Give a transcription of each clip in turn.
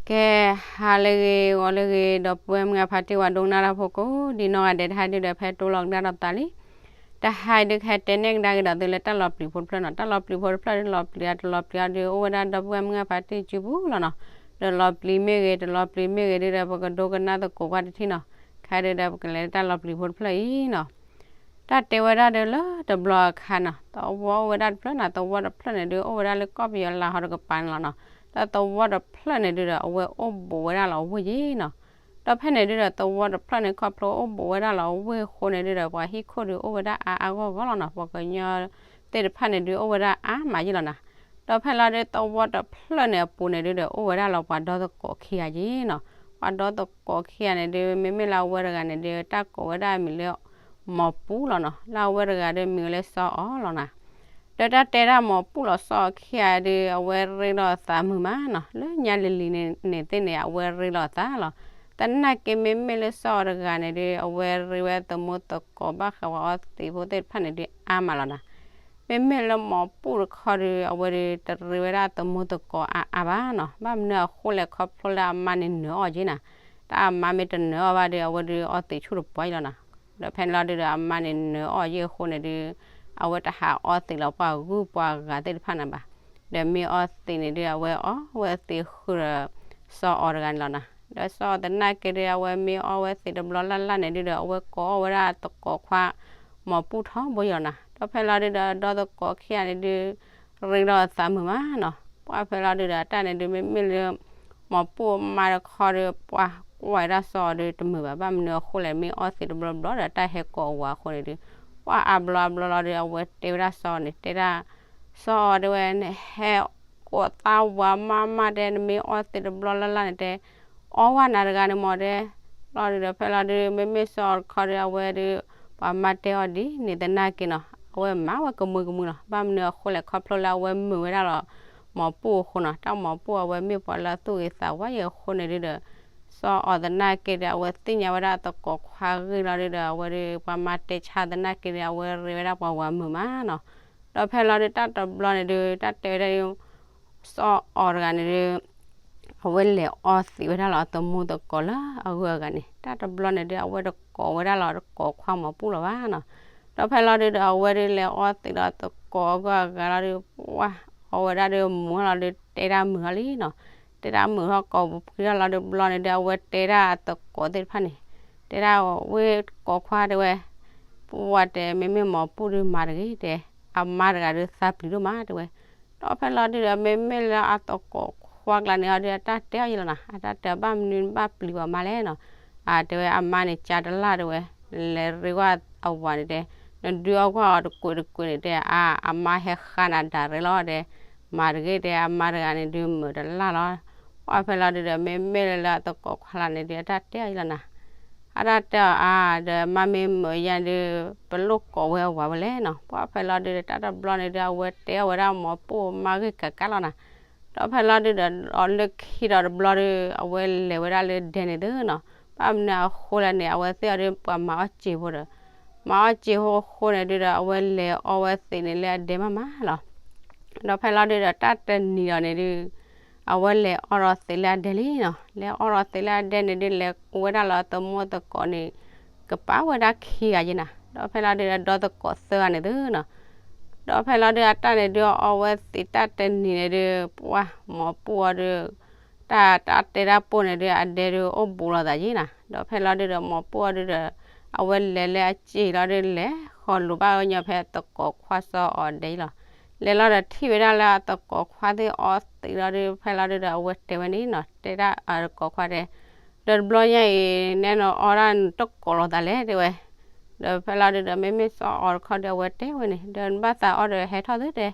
ကဲ, ဟါလၢအဂ့ၤ ဂီၤလၢအဂ့ၤ ဒီပုၢ်ဝဲၢ်မုၢ်အဖါတံၢ် ပှၤဒိကနၣ်တၢ်ဖိကိးဒံနီၢ်ဂၤဒဲး တဟါဒုဒီး ဖဲတိလီၤကဒါဒီးသးလံ. တဟါအံၤဒုး ကဟဲတဲနဲၣ်ကဒါက့ၤဒီးသုလၢ တၢ်လီၤပျံၤဖိတဖျၢၣ်နီၤ. တၢ်လီၤပျံၤဖိတဖျၢၣ်ဒုး လီၤပျံၤအတလီၤပျံၤအီၤဒုး အိၣ်ဝဲဒၣ်ဒီပုၢ်ဝဲၢ်မုၢ်အဖါတံၢ်စုပူၤလီၤနီၤ. တလီၤပျံၤမ့ၢ်ဂ့ၤ တလီၤပျံၤမ့ၢ်ဂ့ၤဒုဒီး ပကဒိကနၣ်သကိးကွၢ်တထံၣ်နီၤ. ခဲဒုဒီး ပကလဲၤလၢတၢ်လီၤပျံၤဖိတဖျၢၣ်အံၤနီၤ. တၢ်တဲဝဲဒၣ်ဒုးလၢတဘျီအခါနီၤ, သဝီအိၣ်ဝဲဒၣ်တဖျၢၣ်နီၤ, သဝီတဖျၢၣ်န့ၣ်ဒုး အိၣ်ဝဲဒၣ်လၢကီၢ်ပယီၤလၤဟီတကပၤန့ၣ်လီၤနီၤ. ဒီးသဝီတဖျၢၣ်န့ၣ်ဒုဒီး အဝဲအိၣ်ဘူးဝဲဒၣ်လီၤအဝ့ၢ်ယ့ၣ်နီၤ. ဒီးဖဲန့ၣ်ဒုဒီး သဝီတဖျၢၣ်န့ၣ် ခီဖျိအိၣ်ဘူးဝဲဒၣ်လီၤအဝ့ၢ်အဃိန့ၣ်ဒုဒီး ပှၤဟံၣ်ခိၣ်ဒုးအိၣ်ဝဲဒၣ်အါအါဂီၢ်ဂီၢ်လီၤနီၤ. ပှၤကညီသ့ၣ်တဖၣ်န့ၣ်ဒုး အိၣ်ဝဲဒၣ်အါမးယ့ၣ်လီၤနီၤ. ဒီးဖဲလီၤဒုး သဝီတဖျၢၣ်န့ၣ်အပူၤန့ၣ်ဒုဒီး အိၣ်ဝဲဒၣ်လီၤပှၤဒီသကိးခံဂၤယ့ၣ်နီၤ. ပှၤဒီသကိးခံဂၤန့ၣ်ဒုး မ့မ့ၢ်လၢအဝဲတဂၤန့ၣ်ဒုး တၢ်ကိးဝဲဒၣ်အမံၤလၢ မိၢ်ပူၣ်လီၤနီၤ. လၢအဝဲတဂၤဒုး မံၤဝဲလၢစီၤအီၤလီၤနီၤ. ဒီးတၢ်တဲဒၣ်မိၢ်ပူၣ်လီၤစီၤအီၤခံဂၤဒုး အဝဲရ့ဒီးအသးမုာ်မးနီၤ. လၢညါလံၤလံၤန့ၣ်သ့ၣ်န့ၣ် အဝဲရ့လီၤအသးလီၤ. သနာ်က့မ့မ့ၢ်လၢစီၤအီၤတဂၤန့ၣ်ဒုး အဝဲရ့ဝဲသမူသကိးဘၣ်ဃးပှၤအီသံးဖိသ့ၣ်တဖၣ်န့ၣ်ဒုး အါမးလီၤနီၤ. မ့မ့ၢ်လၢမိၢ်ပူၣ်တခီဒုး အဝဲဒုးတရ့ဝဲဒၣ်သမူသကိးအါအါဘၣ်နီၤ. ဘၣ်မနုၤအဃိလဲၣ် ခီဖျိလၢအမါန့ၣ်နၢၤအီၤက့နီၤ. တၢ်အမါမ့ၢ်တနၢၤအီၤဘၣ်ဒီး အဝဲဒုးအီသံးဆူၣ်တပှီၤအံၤလီၤနီၤ. ဒီးဖဲန့ၣ်လီၤဒုးဒီး အမါန့ၣ်နၢၤအီၤယ့ၣ်အဃိန့ၣ်ဒုး အဝဲတဟးအီသံးလီၤပှၤဂုၢ်ပှၤဂၤသ့ၣ်တဖၣ်န့ၣ်ဘၣ်. ဒီးမ့ၢ်အီသံးန့ၣ်ဒုး အဝဲအီဝဲသံးဃုာ်ဒီးစီၤအီၤတဂၤန့ၣ်လီၤနီၤ. ဒီးစီၤအီၤသနာ်က့ဒုး အဝဲမ့ၢ်အီဝဲသံးတဘျီလၢ်လၢ်န့ၣ်ဒုးဒီး အဝဲကိးအီၣ်ဝဲဒၣ်သကိးခွါ မိၢ်ပူၣ်ထီဘိယ့ၣ်လီၤနီၤ. ဒီးဖဲလီၤဒုးဒီး ဒီသကိးခံဂၤန့ၣ်ဒုး ရ့ဒီးအသးမုာ်မးနီၤ. ပှၢ်ဖဲလီၤဒုးဒီး အတၢ်န့ၣ်ဒုး မ့မ့ၢ်လၢ မိၢ်ပူၣ်အမါတခီဒီး ပှၢ်ကွၢ်ဝဲဒၣ်စီၤအီၤဒုးတမုာ်ဘၣ်. ဘၣ်မနုၤအဃိလဲၣ် မ့ၢ်အီသံးတဘျီဘျီဒီး တၢ်ဟဲကိးအဝၤအဃိန့ၣ်ဒုး ပှၢ်အါဘျီအါဘျီလီၤဒုး အဝဲတဲဝဲဒၣ်စီၤအီၤန့ၣ် တဲဒၣ် စီၤအီၤတဲဝဲ နဟဲကိးသးဝၤမးမးတဲ နမ့ၢ်အီသံးတဘျီလၢ်လၢ်န့ၣ်တဲ အီဝဲနၤတဂၤန့ၣ်မးတဲ လီၤဒုးဒီး ဖဲလီၤဒုး မ့မ့ၢ်စီၤအီၤတခီဒီး အဝဲဒုး ပှၤမါတဲအီၤဒ်န့ၣ်သနာ်က့နီၤ. အဝဲမၤဝဲကမုာ်ကမုာ်လီၤ. ဘၣ်မနုၤအဃိလဲၣ် ခီဖျိလၢအဝဲမုာ်ဝဲဒၣ်လီၤ မိၢ်ပူၣ်အဃိနီၤ. တၢ်မိၢ်ပူၣ်အဝဲမ့ၢ်ပှၤလၢအသူၣ်ဂ့ၤသးဝါယ့ၣ်အဃိန့ၣ်ဒုးဒီး စီၤအီၤသနာ်က့ဒီး အဝဲသ့ၣ်ညါဝဲဒၣ်သကိးခွါဂ့ၢ်လီၤဒုးဒီး အဝဲဒုး ပှၤမါတဲဆါသနာ်က့ဒီး အဝဲရ့ဝဲဒၣ်ပှၤဝၤမုာ်မးနီၤ. ဒီးဖဲလီၤဒုး တၢ်တဘျီန့ၣ်ဒုး တၢ်တဲဝဲဒၣ် စီၤအီၤတဂၤန့ၣ်ဒုး အဝဲလဲၤအီသံးဝဲဒၣ်လီၤ အသမူသကိးလၢအဂုၤအဂၤန့ၣ် တၢ်တဘျီန့ၣ်ဒုး အဝဲတကိးဝဲဒၣ်လီၤ တကိးခွါမိၢ်ပူၣ်လီၤဘၣ်နီၤ. ဒီးဖဲလီၤဒုးဒီး အဝဲဒုးလဲၤအီသံးဒီးသကိးအဂုၤအဂၤလီၤဒုး ပှၢ်အီဝဲဒၣ်ဒုးမုာ်လီၤဒုး တဲဒၣ်မုာ်လီၤလံနီၤ. တဲဒၣ်မုာ်ထီၣ်ကိးပူၤဖှံထီၣ်လီၤဒုး ဘျီန့ၣ်ဒုး အဝဲတဲဒၣ်အသကိးသ့ၣ်တဖၣ်န့ၣ် တဲဒၣ်ဝဲသကိးခွါတဲဝဲ ပှၢ်တဲ မ့မ့ၢ်မိၢ်ပူၣ်ဒုးမၤတဂ့ၤတဲ အမါတဂၤဒုးသးပျံၤဒိၣ်မးတဲဝဲ. ဒီးဖဲလီၤဒုးဒီး မ့မ့ၢ်လၢအသကိးခွါကျါန့ၣ်အီၤဒုး အတၢ်တဲအီၤယဲၢ်လီၤနီၤ. အတၢ်တဲအီၤ ဘၣ်မနုၤနဘၣ်ပျံၤပှၤမါလဲၣ်နီၤ. အတဲဝဲအမါန့ၣ် ကၢတလၢ်တဲဝဲ လဲၤရ့ကွၢ်အဝၤန့ၣ်တဲ နဒုးအီကွၢ်အီၤတကွံးတကွံးန့ၣ်တဲ အ အမါဟဲဃါနၤဒၣ်ရဲၣ်လီၤတဲ မၤတဂ့ၤတဲ အမါတဂၤန့ၣ်ဒုးမုာ်တလၢ်လီၤ. ပှၢ်ဖဲလီၤဒုးဒီး မ့မ့ၢ်လၢလၢအသကိးခွါလၢန့ၣ်ဒုး အတၢ်တဲအီၤယဲၢ်လီၤနီၤ. အတၢ်တဲအီၤအါ ဒီးမါမ့ၢ်မုာ်ယဲၢ်ဒုး ပလိၣ်ကိးဝဲအဝၤဝဲလဲၣ်နီၤ. ပှၢ်ဖဲလီၤဒုးဒီး တၢ်တဘျီန့ၣ်ဒုး အဝဲတဲအီၤဝဲဒၣ်မိၢ်ပူၣ်အမါဂ့ၢ်ကးကးလီၤနီၤ. ဒီးဖဲလီၤဒုးဒီး အီၤလၢခံဒီးတဘျီဒုး အဝဲလဲၤဝဲဒၣ်လၢဒဲန့ၣ်သုနီၤ. ဘၣ်မနုၤအဃိလဲၣ်န့ၣ် အဝဲသ့ၣ်အီၤဒုးပှၤမၤအီၣ်စ့ဖိဒီး မၤအီၣ်စ့ဖိအဃိန့ၣ်ဒုးဒီး အဝဲလဲၤအီဝဲသံးန့ၣ်လၢအဒဲမးမးလီၤ. ဒီးဖဲလီၤဒုးဒီး တၢ်တနံၤဒီးန့ၣ်ဒုး အဝဲလဲၤအီထီၣ်သံးလၢအဒဲလံနီၤ. လဲၤအီထီၣ်သံးလၢအဒဲန့ၣ်ဒုး လဲၤဝဲဒၣ်လၢအသမူသကိးန့ၣ် ကပာ်ဝဲဒၣ်ခံဂၤယဲၢ်နီၤ. ဒီးဖဲလီၤဒုးဒီး ဒီသကိးသၢဂၤန့ၣ်သုနီၤ. ဒီးဖဲလီၤဒုးအတၢ်န့ၣ်ဒုး အီဝဲသံးတၢ်တနံၤန့ၣ်ဒုး ပှၢ်မိၢ်ပူၣ်အီၤဒုး တၢ် တၢ်တဲတၢ်ပိၢ်န့ၣ်ဒုး အဒဲဒုးအိၣ်ဘူးလိာ်သးယဲၢ်နီၤ. ဒီးဖဲလီၤဒုးဒီး မိၢ်ပူၣ်အီၤဒုးဒီး အဝဲလဲၤလၢအစ့လီၤဒုး လဲၤဃီၤလိာ်ဘၣ်ဝဲညီဖဲသကိးခွါစီၤအီၤဒဲအံၤလီၤ. လဲၤလီၤဒီးထံၣ်ဝဲဒၣ်လၢအသကိးခွါသ့ၣ်အီသံးလီၤဒုး ဖဲလီၤဒုးဒီး အဝဲတဲဝဲန့ၣ်နီၤ တဲဒၣ်အသကိးခွါတဲ ဒီးတဘျီညါအံၤ နဲနအီဒၣ်နတကိးလိာ်သးလဲၣ် တဲဝဲ. ဒီးဖဲလီၤဒုးဒီး မ့မ့ၢ်စီၤအီၤတခီဒီး အဝဲတဲဝဲန့ၣ် ဒီးနဘၣ်သးအီဒီးဟဲထီၣ်သုတဲ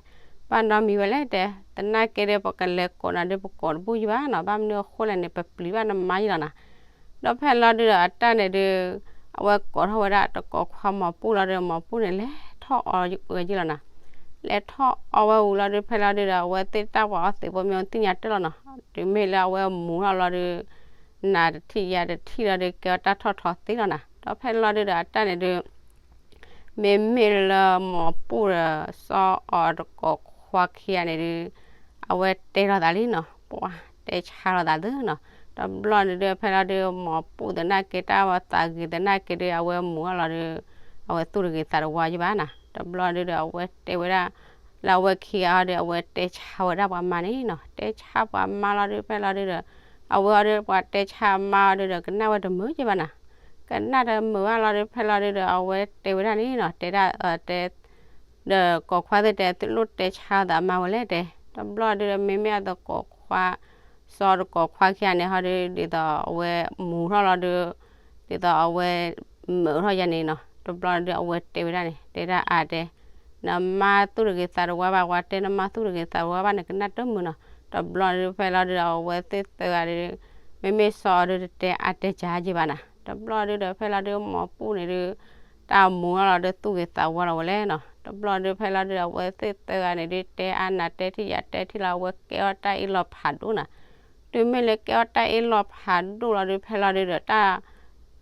ဘၣ်နီတမံၤဝဲလဲၣ်တဲ သနာ်က့ဒီး ပကလဲၤကိးနၤဒုး ပကိးတဘူၣ်ယံၤဘၣ်နီၤ ဘၣ်မနုၤအဃိလဲၣ်န့ၣ် ပပျံၤဘၣ်နမါယံၤလီၤနီၤ. ဒီးဖဲလီၤဒုးဒီး အတၢ်န့ၣ်ဒုး အဝဲကိးထီၣ်ဝဲဒၣ်သကိးခွါမိၢ်ပူၣ်လီၤဒီး မိၢ်ပူၣ်န့ၣ် လဲၤထီၣ်အီဝဲယံၤလီၤနီၤ. လဲၤထီၣ်အီဝဲဝံၤလီၤဒုး ဖဲလီၤဒုးဒီး အဝဲသ့ၣ်တၢ်ပှၤအီသံးဖိမ့ၢ်သ့ၣ်ညါတၢၢ်လီၤနီၤ. တုၤမ့ၢ်လၢအဝဲမူထီၣ်လီၤဒုး နၤတထံၣ်ယၤတထံၣ်လီၤဒုး ကဲအီၤတၢ်ထီၣ်ထီသ့လီၤနီၤ. ဒီးဖဲလီၤဒုးဒီး အတၢ်န့ၣ်ဒုး မ့မ့ၢ်လၢမိၢ်ပူၣ်ဒီး စီၤအီၤသကိးခွါခံဂၤန့ၣ်ဒုး အဝဲတဲလိာ်သးလံနီၤ ပှၤ အဝဲတဲဆါလီၤသးသုနီၤ. တဘျီန့ၣ်ဒုး ဖဲလီၤဒုး မိၢ်ပူၣ်သနာ်က့ တၢ်ဝဲသးဂ့ၤသနာ်က့ဒုး အဝဲမူၤအီၣ်လီၤဒီး အဝဲသူၣ်တဂ့ၤသးတဝါယဘၣ်နီၤ. တဘျီဒုးဒီး အဝဲတဲဝဲဒၣ် လၢအဝဲခံဂၤအီၤဒီး အဝဲတဲဆါဝဲဒၣ်ပှၤမါန့ၣ်နီၤ. တဲဆါပှၤမါလီၤဒုး ဖဲလီၤဒုးဒီး အဝဲအီၤဒီး ပှၤတဲဆါမါအီၤဒုးဒီး ကနၣ်ဝဲတမုာ်ယဘၣ်နီၤ. ကနၣ်တမုာ်ဘၣ်လီၤဒုး ဖဲလီၤဒုးဒီး အဝဲတဲဝဲဒၣ်န့ၣ်နီၤ. တဲဒၣ် တဲ ဒီးကိးခွါသ့ၣ်တဲ သုလိၣ်တဲဆါသးမါဝဲလဲၣ်တဲ. တဘျီဒုးဒီး မ့မ့ၢ်အသကိးခွါ စီၤတကိးခွါခံဂၤန့ၣ်ဟီဒုး ဒ်သိးအဝဲမူၤထီၣ်လီၤဒုး ဒ်သိးအဝဲမုာ်ထီၣ်ယၤန့ၣ်နီၤ. တဘျီဒုး အဝဲတဲဝဲဒၣ်န့ၣ် တဲဒၣ်အါတဲ နမါသူၣ်တဂ့ၤသးတဝါဘၣ် ပှၤတဲနမါသူၣ်တဂ့ၤသးတဝါဘၣ် နကနၣ်တမုာ်နီၤ. တဘျီဒုး ဖဲလီၤဒုးဒီး အဝဲသ့ၣ်သၢဂၤဒုး မ့မ့ၢ်စီၤအီၤဒုး တတဲအါတဲကၢယဘၣ်နီၤ. တဘျီဒုးဒီး ဖဲလီၤဒုး မိၢ်ပူၣ်န့ၣ်ဒုး တၢ်မူၤအီၣ်လီၤဒုး သူၣ်ဂ့ၤသးဝါလီၤဝဲလဲၣ်နီၤ. တဘျီဒုး ဖဲလီၤဒုးဒီး အဝဲသ့ၣ်သၢဂၤန့ၣ်ဒုး တဲအါနၤတဲထံၣ်ယၤတဲထံၣ်လီၤ အဝဲကဲအီၣ်တၢ်အ့ၣ်လီၤဖးဒိၣ်နီၤ. တုၤမ့ၢ်လၢကဲအီၣ်တၢ်အ့ၣ်လီၤဖးဒိၣ်လီၤဒုး ဖဲလီၤဒုးဒီး တၢ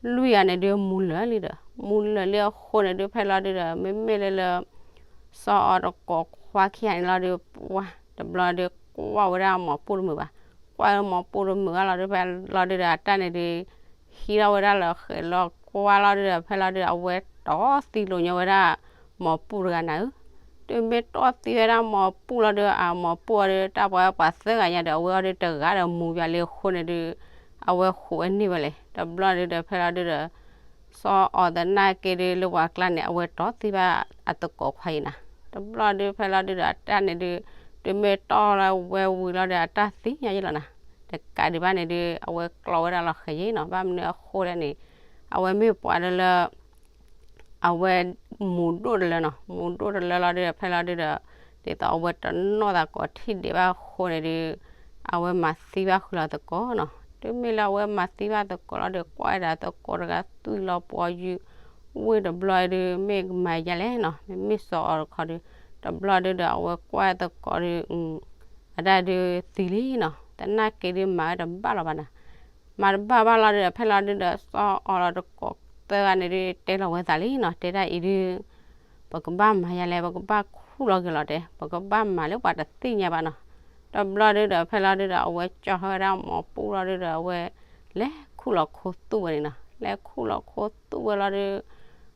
်လွံၢ်ဂၤန့ၣ်ဒုး မူၤလၢာ်လံဒီး မူၤလၢာ်လံအဃိန့ၣ်ဒုး ဖဲလီၤဒုးဒီး မ့မ့ၢ်လၢလၢ စီၤအီၤတကိးခွါခံဂၤန့ၣ်လီၤဒုး ပှၤတဘျီဒုး ကွၢ်ဝဲဒၣ်မိၢ်ပူၣ်တမုာ်ဘၣ်. ကွၢ်ဝဲမိၢ်ပူၣ်တမုာ်ဘၣ်လီၤဒုး ဖဲလီၤဒုးဒီး အတၢ်န့ၣ်ဒုး ဟံးထီၣ်ဝဲဒၣ်လၢဃဲးလီၤကွၢ်လီၤဒုးဒီး ဖဲလီၤဒုးဒီး အဝဲတီၢ်သံလိာ်ညီဝဲဒၣ်မိၢ်ပူၣ်တဂၤနၤဧၢ. တုၤမ့ၢ်တီၢ်သံဝဲဒၣ်မိၢ်ပူၣ်လီၤဒုး အမိၢ်ပူၣ်အီၤဒုး တၢ်ပှၤပှၤသၢဂၤညါဒီး အဝဲအီၤဒုးတဂၤဒီးမူၤယၤလံအဃိန့ၣ်ဒုး အဝဲဃိးဝဲန့ၢ်ဝဲလဲၣ်. တဘျီဒုးဒီး ဖဲလီၤဒုးဒီး စီၤအီၤသနာ်က့ဒုးလၢပှၤကျါန့ၣ် အဝဲတီၢ်သံဘၣ်အသကိးခွါအံၤနၤ. တဘျီဒုး ဖဲလီၤဒုးဒီး အတၢ်န့ၣ်ဒုး တုၤမ့ၢ်တီၢ်လၢဝဲဝံၤလီၤဒီး အတၢ်သံညါယလီၤနၤ. တကးဒံးဘၣ်န့ၣ်ဒုး အဝဲကျီဝဲဒၣ်လီၤဃဲးယံၤနီၤ. ဘၣ်မနုၤအဃိလဲၣ်န့ၣ် အဝဲမ့ၢ်ပှၤလၢလၢ အဝဲမူၤဒိၣ်တလၢနီၤ. မူၤဒိၣ်တလၢလီၤဒုးဒီး ဖဲလီၤဒုးဒီး ဒ်သိးအဝဲတနီၣ်သးကိးထံၣ်ဒံးဘၣ်အဃိန့ၣ်ဒုး အဝဲမၤသံဘၣ်ဃုာ်လီၤသကိးနီၤ. တုၤမ့ၢ်လၢအဝဲမၤသံဘၣ်သကိးလီၤဒုး ကွၢ်ဝဲဒၣ်သကိးတဂၤသွံၣ်လီၤပှီၤယုာ် ဝ့ၢ်တဘျီဒုး မ့ၢ်ကမၤယါလဲၣ်နီၤ. မ့မ့ၢ်စီၤအီၤတခီဒုး တဘျီဒုးဒီး အဝဲကွၢ်သကိးဒုး အတၢ်ဒုးသံလံနီၤ. သနာ်က့ဒုးမၤဝဲတဘၣ်လီၤဘၣ်နၤ. မၤတဘၣ်ဘၣ်လီၤဒုးဒီး ဖဲလီၤဒုးဒီး စီၤအီၤလီၤတကိးသၢဂၤန့ၣ်ဒုး တဲလီၤဝဲသးလံနီၤ. တဲဒၣ်အံၤဒုး ပကဘၣ်မၤယါလဲၣ် ပကဘၣ်ခူၣ်လီၤက့ၤလီၤတဲ ပကဘၣ်မၤလၢပှၤတသ့ၣ်ညါဘၣ်နီၤ. တဘျီဒုးဒီး ဖဲလီၤဒုးဒီး အဝဲကၠီထီၣ်ဝဲဒၣ်မိၢ်ပူၣ်လီၤဒုးဒီး အဝဲလဲၤခူၣ်လီၤခူသူၣ်ဝဲန့ၣ်နီၤ. လဲၤခူၣ်လီၤခူသူၣ်ဝဲလီၤဒုး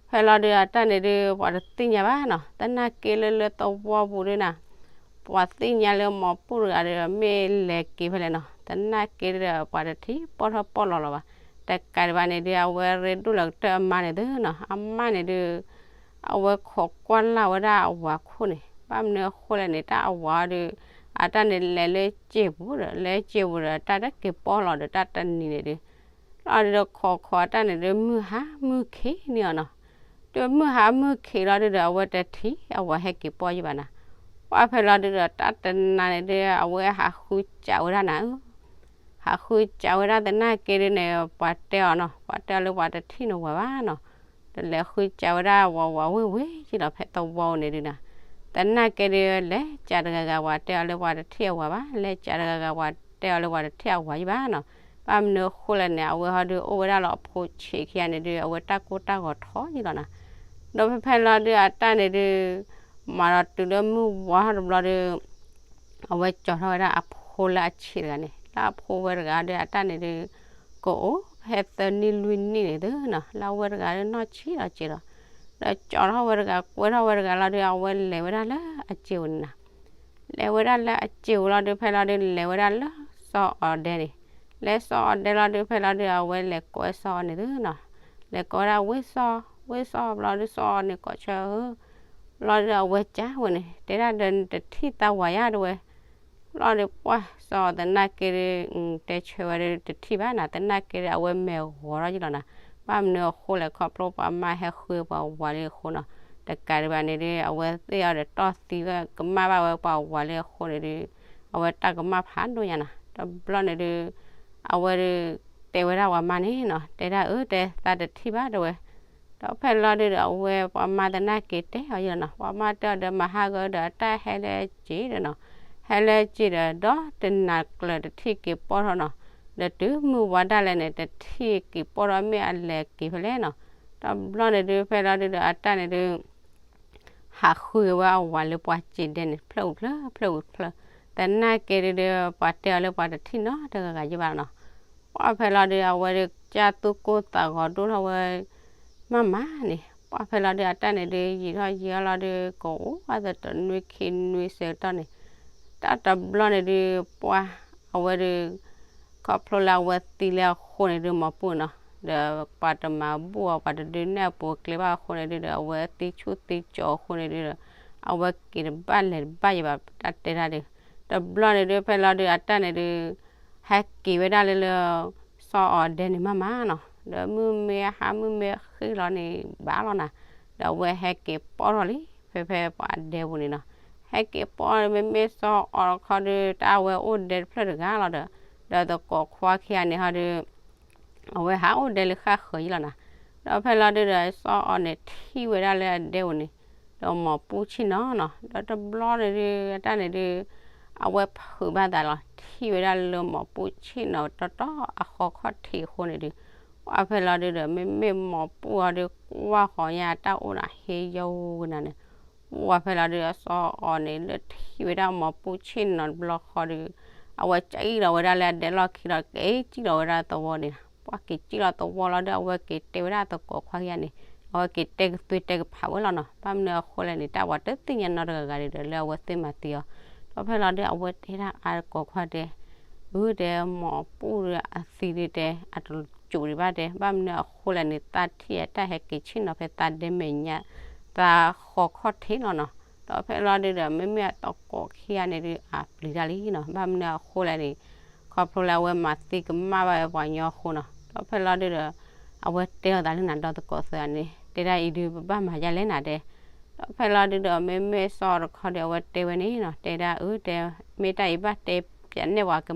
ဖဲလီၤဒုးအတၢ်န့ၣ်ဒုး ပှၤတသ့ၣ်ညါဘၣ်နီၤ. သနာ်က့လၢလၢသဝီပူၤဒုးနၤ ပှၤသ့ၣ်ညါလၢမိၢ်ပူၣ်တဂၤဒီး မ့ၢ်လဲၤက့ၤဖဲလဲၣ်နီၤ. သနာ်က့ဒီး ပှၤတထံၣ်ပီၢ်ထီၣ်ပီၢ်လီၤလီၤဘၣ်. တကးဒံးဘၣ်န့ၣ်ဒုး အဝဲရ့ဒိၣ်လၢကတၢၢ်အမါန့ၣ်သုနီၤ. အမါန့ၣ်ဒုး အဝဲခိးကွၢ်လၢ်ဝဲဒၣ်အဝၤခိၣ်န့ၣ် ဘၣ်မနုၤအဃိလဲၣ်န့ၣ် တၢ်အဝၤအီၤဒုး အတၢ်န့ၣ်လဲၤလၢစ့ပူၤဒီး လၢစ့ပူၤဒီး တၢ်တက့ၤပီၢ်လီၤဒီး တၢ်တနံၤန့ၣ်ဒုး လီၤဒုးဒီးခိးခိးအတၢ်န့ၣ်ဒုး မုၢ်ဟါမုၢ်ခံးန့ၢ်အီၤနီၤ. တုၤမုၢ်ဟါမုၢ်ခံးလီၤဒုးဒီး အဝဲတထံၣ်အဝၤဟဲက့ၤပီၢ်ယဘၣ်နၤ. ပှၢ်ဖဲလီၤဒုးဒီး တၢ်တနၤန့ၣ်ဒုး အဝဲဟးဃုစးဝဲဒၣ်နၤဧၢ ဟးဃုစးဝဲဒၣ်သနာ်က့ဒုးန့ၣ် ပှၤတဲအီၤနီၤ ပှၤတဲအီၤလၢပှၤတထံၣ်နဝၤဘၣ်နီၤ. ဒီးလဲၤဃုစးဝဲဒၣ်ဝၤဝၤဝ့ၢ်ဝ့ၢ်က့လီၤ ဖဲသဝီန့ၣ်ဒုးနၤ. သနာ်က့ဒုး လဲၤစးတဂၤဂၤ ပှၤတဲအီၤလၢပှၤတထံၣ်အဝၤဘၣ် လဲၤစးတဂၤဂၤပှၤတဲအီၤလၢပှၤတထံၣ်အဝၤယဘၣ်နီၤ. ဘၣ်မနုၤအဃိလဲၣ်န့ၣ် အဝဲဟီဒုးအိၣ်ဝဲဒၣ်လၢအဖိဆံးခံဂၤန့ၣ်ဒုး အဝဲတၢ်ကိၢ်တၢ်ဂီၤထီယလီၤနၤ. ဒီးဖဲဖဲလီၤဒုးအတၢ်န့ၣ်ဒုး မၤဒီးတုၤလၢမုၢ်ဝါထီၣ်တဘျီဒုး အဝဲကၠီထီၣ်ဝဲဒၣ်အဖိလၢအဆံးတဂၤန့ၣ် လၢအဖိဝဲတဂၤဒီးအတၢ်န့ၣ်ဒုး ကအိၣ်ဖဲသၢနံၣ်လွံၢ်နံၣ်န့ၣ်သုနီၤ လၢအဝဲတဂၤဒုးနီၢ်ဆံးဒီးစ့ဒီး ဒီးကၠီထီၣ်ဝဲတဂၤ ကွဲထီၣ်ဝဲတဂၤလီၤဒုး အဝဲလဲၤဝဲဒၣ်လၢအစ့ပူၤန့ၣ်နၤ. လဲၤဝဲဒၣ်လၢအစ့ပူၤလီၤဒုး ဖဲလီၤဒုး လဲၤဝဲဒၣ်လၢစီၤအီၤဒဲန့ၣ် လဲၤစီၤအီၤဒဲလီၤဒုး ဖဲလီၤဒုး အဝဲလဲၤကိးဝဲစီၤအီၤန့ၣ်သုနီၤ. လဲၤကိးဝဲဒၣ်ဝ့ၢ်စီၤ ဝ့ၢ်စီၤဘျီဒုး စီၤအီၤန့ၣ်ကိးဆၢဧၢ ဘျီဒုးအဝဲကးဝဲန့ၣ် တဲဒၣ်ဒီးနတထံၣ်သးဝၤယါတဝဲ ဘျီဒုးပှၢ်စီၤအီၤသနာ်က့ဒုး တဲဆၢဝဲဒၣ်တထံၣ်ဘၣ်နၤ သနာ်က့ဒုး အဝဲမဲာ်ဂီၤထီၣ်ယလီၤနၤ. ဘၣ်မနုၤအဃိလဲၣ် ခီဖျိပှၤမါဟဲဃုပှၤဝၤလံအဃိနီၤ. တကးဒံးဘၣ်န့ၣ်ဒုး အဝဲသ့ၣ်အီၤဒီးတီၢ်သံဝဲကမၣ်ဘၣ်ဝဲပှၤဝၤလံအဃိန့ၣ်ဒုး အဝဲတၢ်ကမၣ်ဖးဒိၣ်ညါနၤ. တဘျီန့ၣ်ဒုး အဝဲဒုး တဲဝဲဒၣ်ပှၤမါန့ၣ်နီၤ တဲဒၣ်အၢ တဲသးတထံၣ်ဘၣ်တဝဲ ဒီးဖဲလီၤဒုးဒီး အဝဲပှၤမါသနာ်က့တဲအီၤယလီၤနီၤ ပှၤမါတဲအီၤဒီး မဟါဂီၤဒီး အတၢ်ဟဲလၢစ့ဒီးနီၤ ဟဲလၢစ့ဒီး ဒီးတနၤကျၢၤတထံၣ်က့ၤပီၢ်ထီၣ်နီၤ ဒီးတုၤမုၢ်ဝါဒၣ်လဲာ်န့ၣ် တထံၣ်က့ၤပီၢ်ထီၣ်မ့ၢ်အလဲၤက့ၤဖဲလဲၣ်နီၤ. တဘျီန့ၣ်ဒုး ဖဲလီၤဒုးဒီး အတၢ်န့ၣ်ဒုး ဟးဃုဝဲအဝၤလၢပှၤစ့ဒဲန့ၣ် ဖျၢၣ်အူဖျၢၣ် ဖျၢၣ်အူဖျၢၣ် သနာ်က့ဒုးဒီး ပှၤတဲအီၤလၢပှၤတထံၣ်နီတဂၤဂၤယဲဘၣ်နီၤ. ပှၢ်ဖဲလီၤဒုး အဝဲဒုးကၢ်သူၣ်ကိၢ်သးဂီၤဒိၣ်ထီၣ်ဝဲ မးမးန့ၣ် ပှၢ်ဖဲလီၤဒုး အတၢ်န့ၣ်ဒုး ယံာ်ထီၣ်ယံာ်ထီၣ်လီၤဒုး ကအိၣ်အသးတနွံခံနွံဆၢကတီၢ်န့ၣ် တၢ်တဘျီန့ၣ်ဒုး ပှၢ်အဝဲဒုး ခီဖျိလၢအဝဲသံလၢအဃိန့ၣ်ဒုး မီၤပူၣ်နီၤ, ဒီးပှၤတမၤဘူၣ်အီၤ ပှၤတဒုးနဲၣ်အပူၤကျဲဘၣ်အဃိန့ၣ်ဒုး ဒီးအဝဲသံဆူၣ်သံကၠီၤအဃိန့ၣ်ဒုးဒီး အဝဲက့ၤတဘၣ်လဲၤတဘၣ်ယဲဘၣ် တၢ်တဲတၢ်ဒုး တဘျီန့ၣ်ဒုး ဖဲလီၤဒုး အတၢ်န့ၣ်ဒုး ဟဲက့ၤဝဲဒၣ်လၢလၢ စီၤအီၤဒဲန့ၣ်မးမးနီၤ, ဒီးမုၢ်မ့ၢ်ဟါမုၢ်မ့ၢ်ဃ့ၢ်လီၤန့ၣ် ဘၣ်လီၤနၤ, ဒီးအဝဲဟဲက့ၤပိာ်ထီၣ်လံ ဖဲဖဲပှၤဒဲပူၤန့ၣ်နီၤ, ဟဲက့ၤပိာ်မ့မ့ၢ်စီၤအီၤတခီဒုး တၢ်အဝဲအိၣ်ဒဲတဖျၢၣ်တဂၤလီၤဒီး ဒီးသကိးခွါခံဂၤန့ၣ်ဟီဒုး အဝဲဟးအိၣ်ဒဲလၢဃၣ်ဃၢၤယံလီၤနၤ, ဒီးဖဲလီၤဒုးဒီး စီၤအီၤန့ၣ်ထံၣ်ဝဲဒၣ်လၢအဒဲပူၤန့ၣ် ဒီးမီၤပူၣ်ဆ့ၣ်နီၤနီၤ, ဒီးတဘျီန့ၣ်ဒုး အတၢ်န့ၣ်ဒုး အဝဲဖုးဘၣ်သးလီၤ ထံၣ်ဝဲဒၣ်လၢမီၤပူၣ်ဆ့ၣ်နီၤတီတီအဃီခီၣ်ထံးအဃိန့ၣ်ဒုး ပှၢ်ဖဲလီၤဒုးဒီး မ့မ့ၢ်မီၤပူၣ်အီၤဒုး ကွၢ်ဃီၤညါအတၢ်အိၣ်နၤဟ့ယဝဲနၤန့ၣ် ပှၢ်ဖဲလီၤဒုး အစီၤအီၤန့ၣ် လၢထံၣ်ဝဲဒၣ်မီၤပူၣ်ဆ့ၣ်နီၤတဘျီဃီဒုး အဝဲကံၣ်လီၤဝဲဒၣ်လၢအဒဲလီၢ်ခံလီၤ က့ၤကံၣ်လီၤဝဲဒၣ်သဝီန့ၣ်, ပှၢ်က့ၤကံၣ်လီၤသဝီလီၤဒုး အဝဲက့ၤတဲဝဲဒၣ်သကိးခွါခံဂၤန့ၣ်, အဝဲက့ၤတဲကသွံတဲကဖးဝဲလီၤနီၤ, ဘၣ်မနုၤအဃိလဲၣ်န့ၣ် တၢ်ပှၤတသ့ၣ်ညါနီတဂၤဂၤဒုးဒီး လၢအဝဲသ့ၣ်မၤသံအီၤ, ဒီးဖဲလီၤဒုး အဝဲတဲဒၣ်အသကိးခွါတဲ အၢ တဲ မီၤပူၣ်ဒုးအသံဒုးတဲ အတစိၤဒံးဘၣ်တဲ ဘၣ်မနုၤအဃိလဲၣ်န့ၣ် သးထံၣ်အတၢ်ဟဲက့ၤဆ့ၣ်နီၤဖဲသးဒဲမဲာ်ညါ သးဃီခီၣ်ထံးလီၤနီၤ, ဒီးဖဲလီၤဒုးဒီး မ့မ့ၢ်အသကိးခံဂၤန့ၣ်ဒုး အပျံၤတၢ်လံနီၤ, ဘၣ်မနုၤအဃိလဲၣ်န့ၣ် ခီဖျိလၢအဝဲမၤသံကမၣ်ဘၣ်ဝဲပှၤကညီအဃိနီၤ, ဒီးဖဲလီၤဒုးဒီး အဝဲတဲအီၤသးလၢနၤဒီးသကိးသၢဂၤန့ၣ် တဲဒၣ်အံၤဒုး ပဘၣ်မၤဒ်လဲၣ်နၤတဲ ဒီးဖဲလီၤဒုးဒီး မ့မ့ၢ်စီၤတခီဒီး အဝဲတဲဝဲန့ၣ်နီၤ, တဲဒၣ်အၢ တဲ မ့ၢ်တၢ်အံၤဘၣ်တဲပနဲၣ်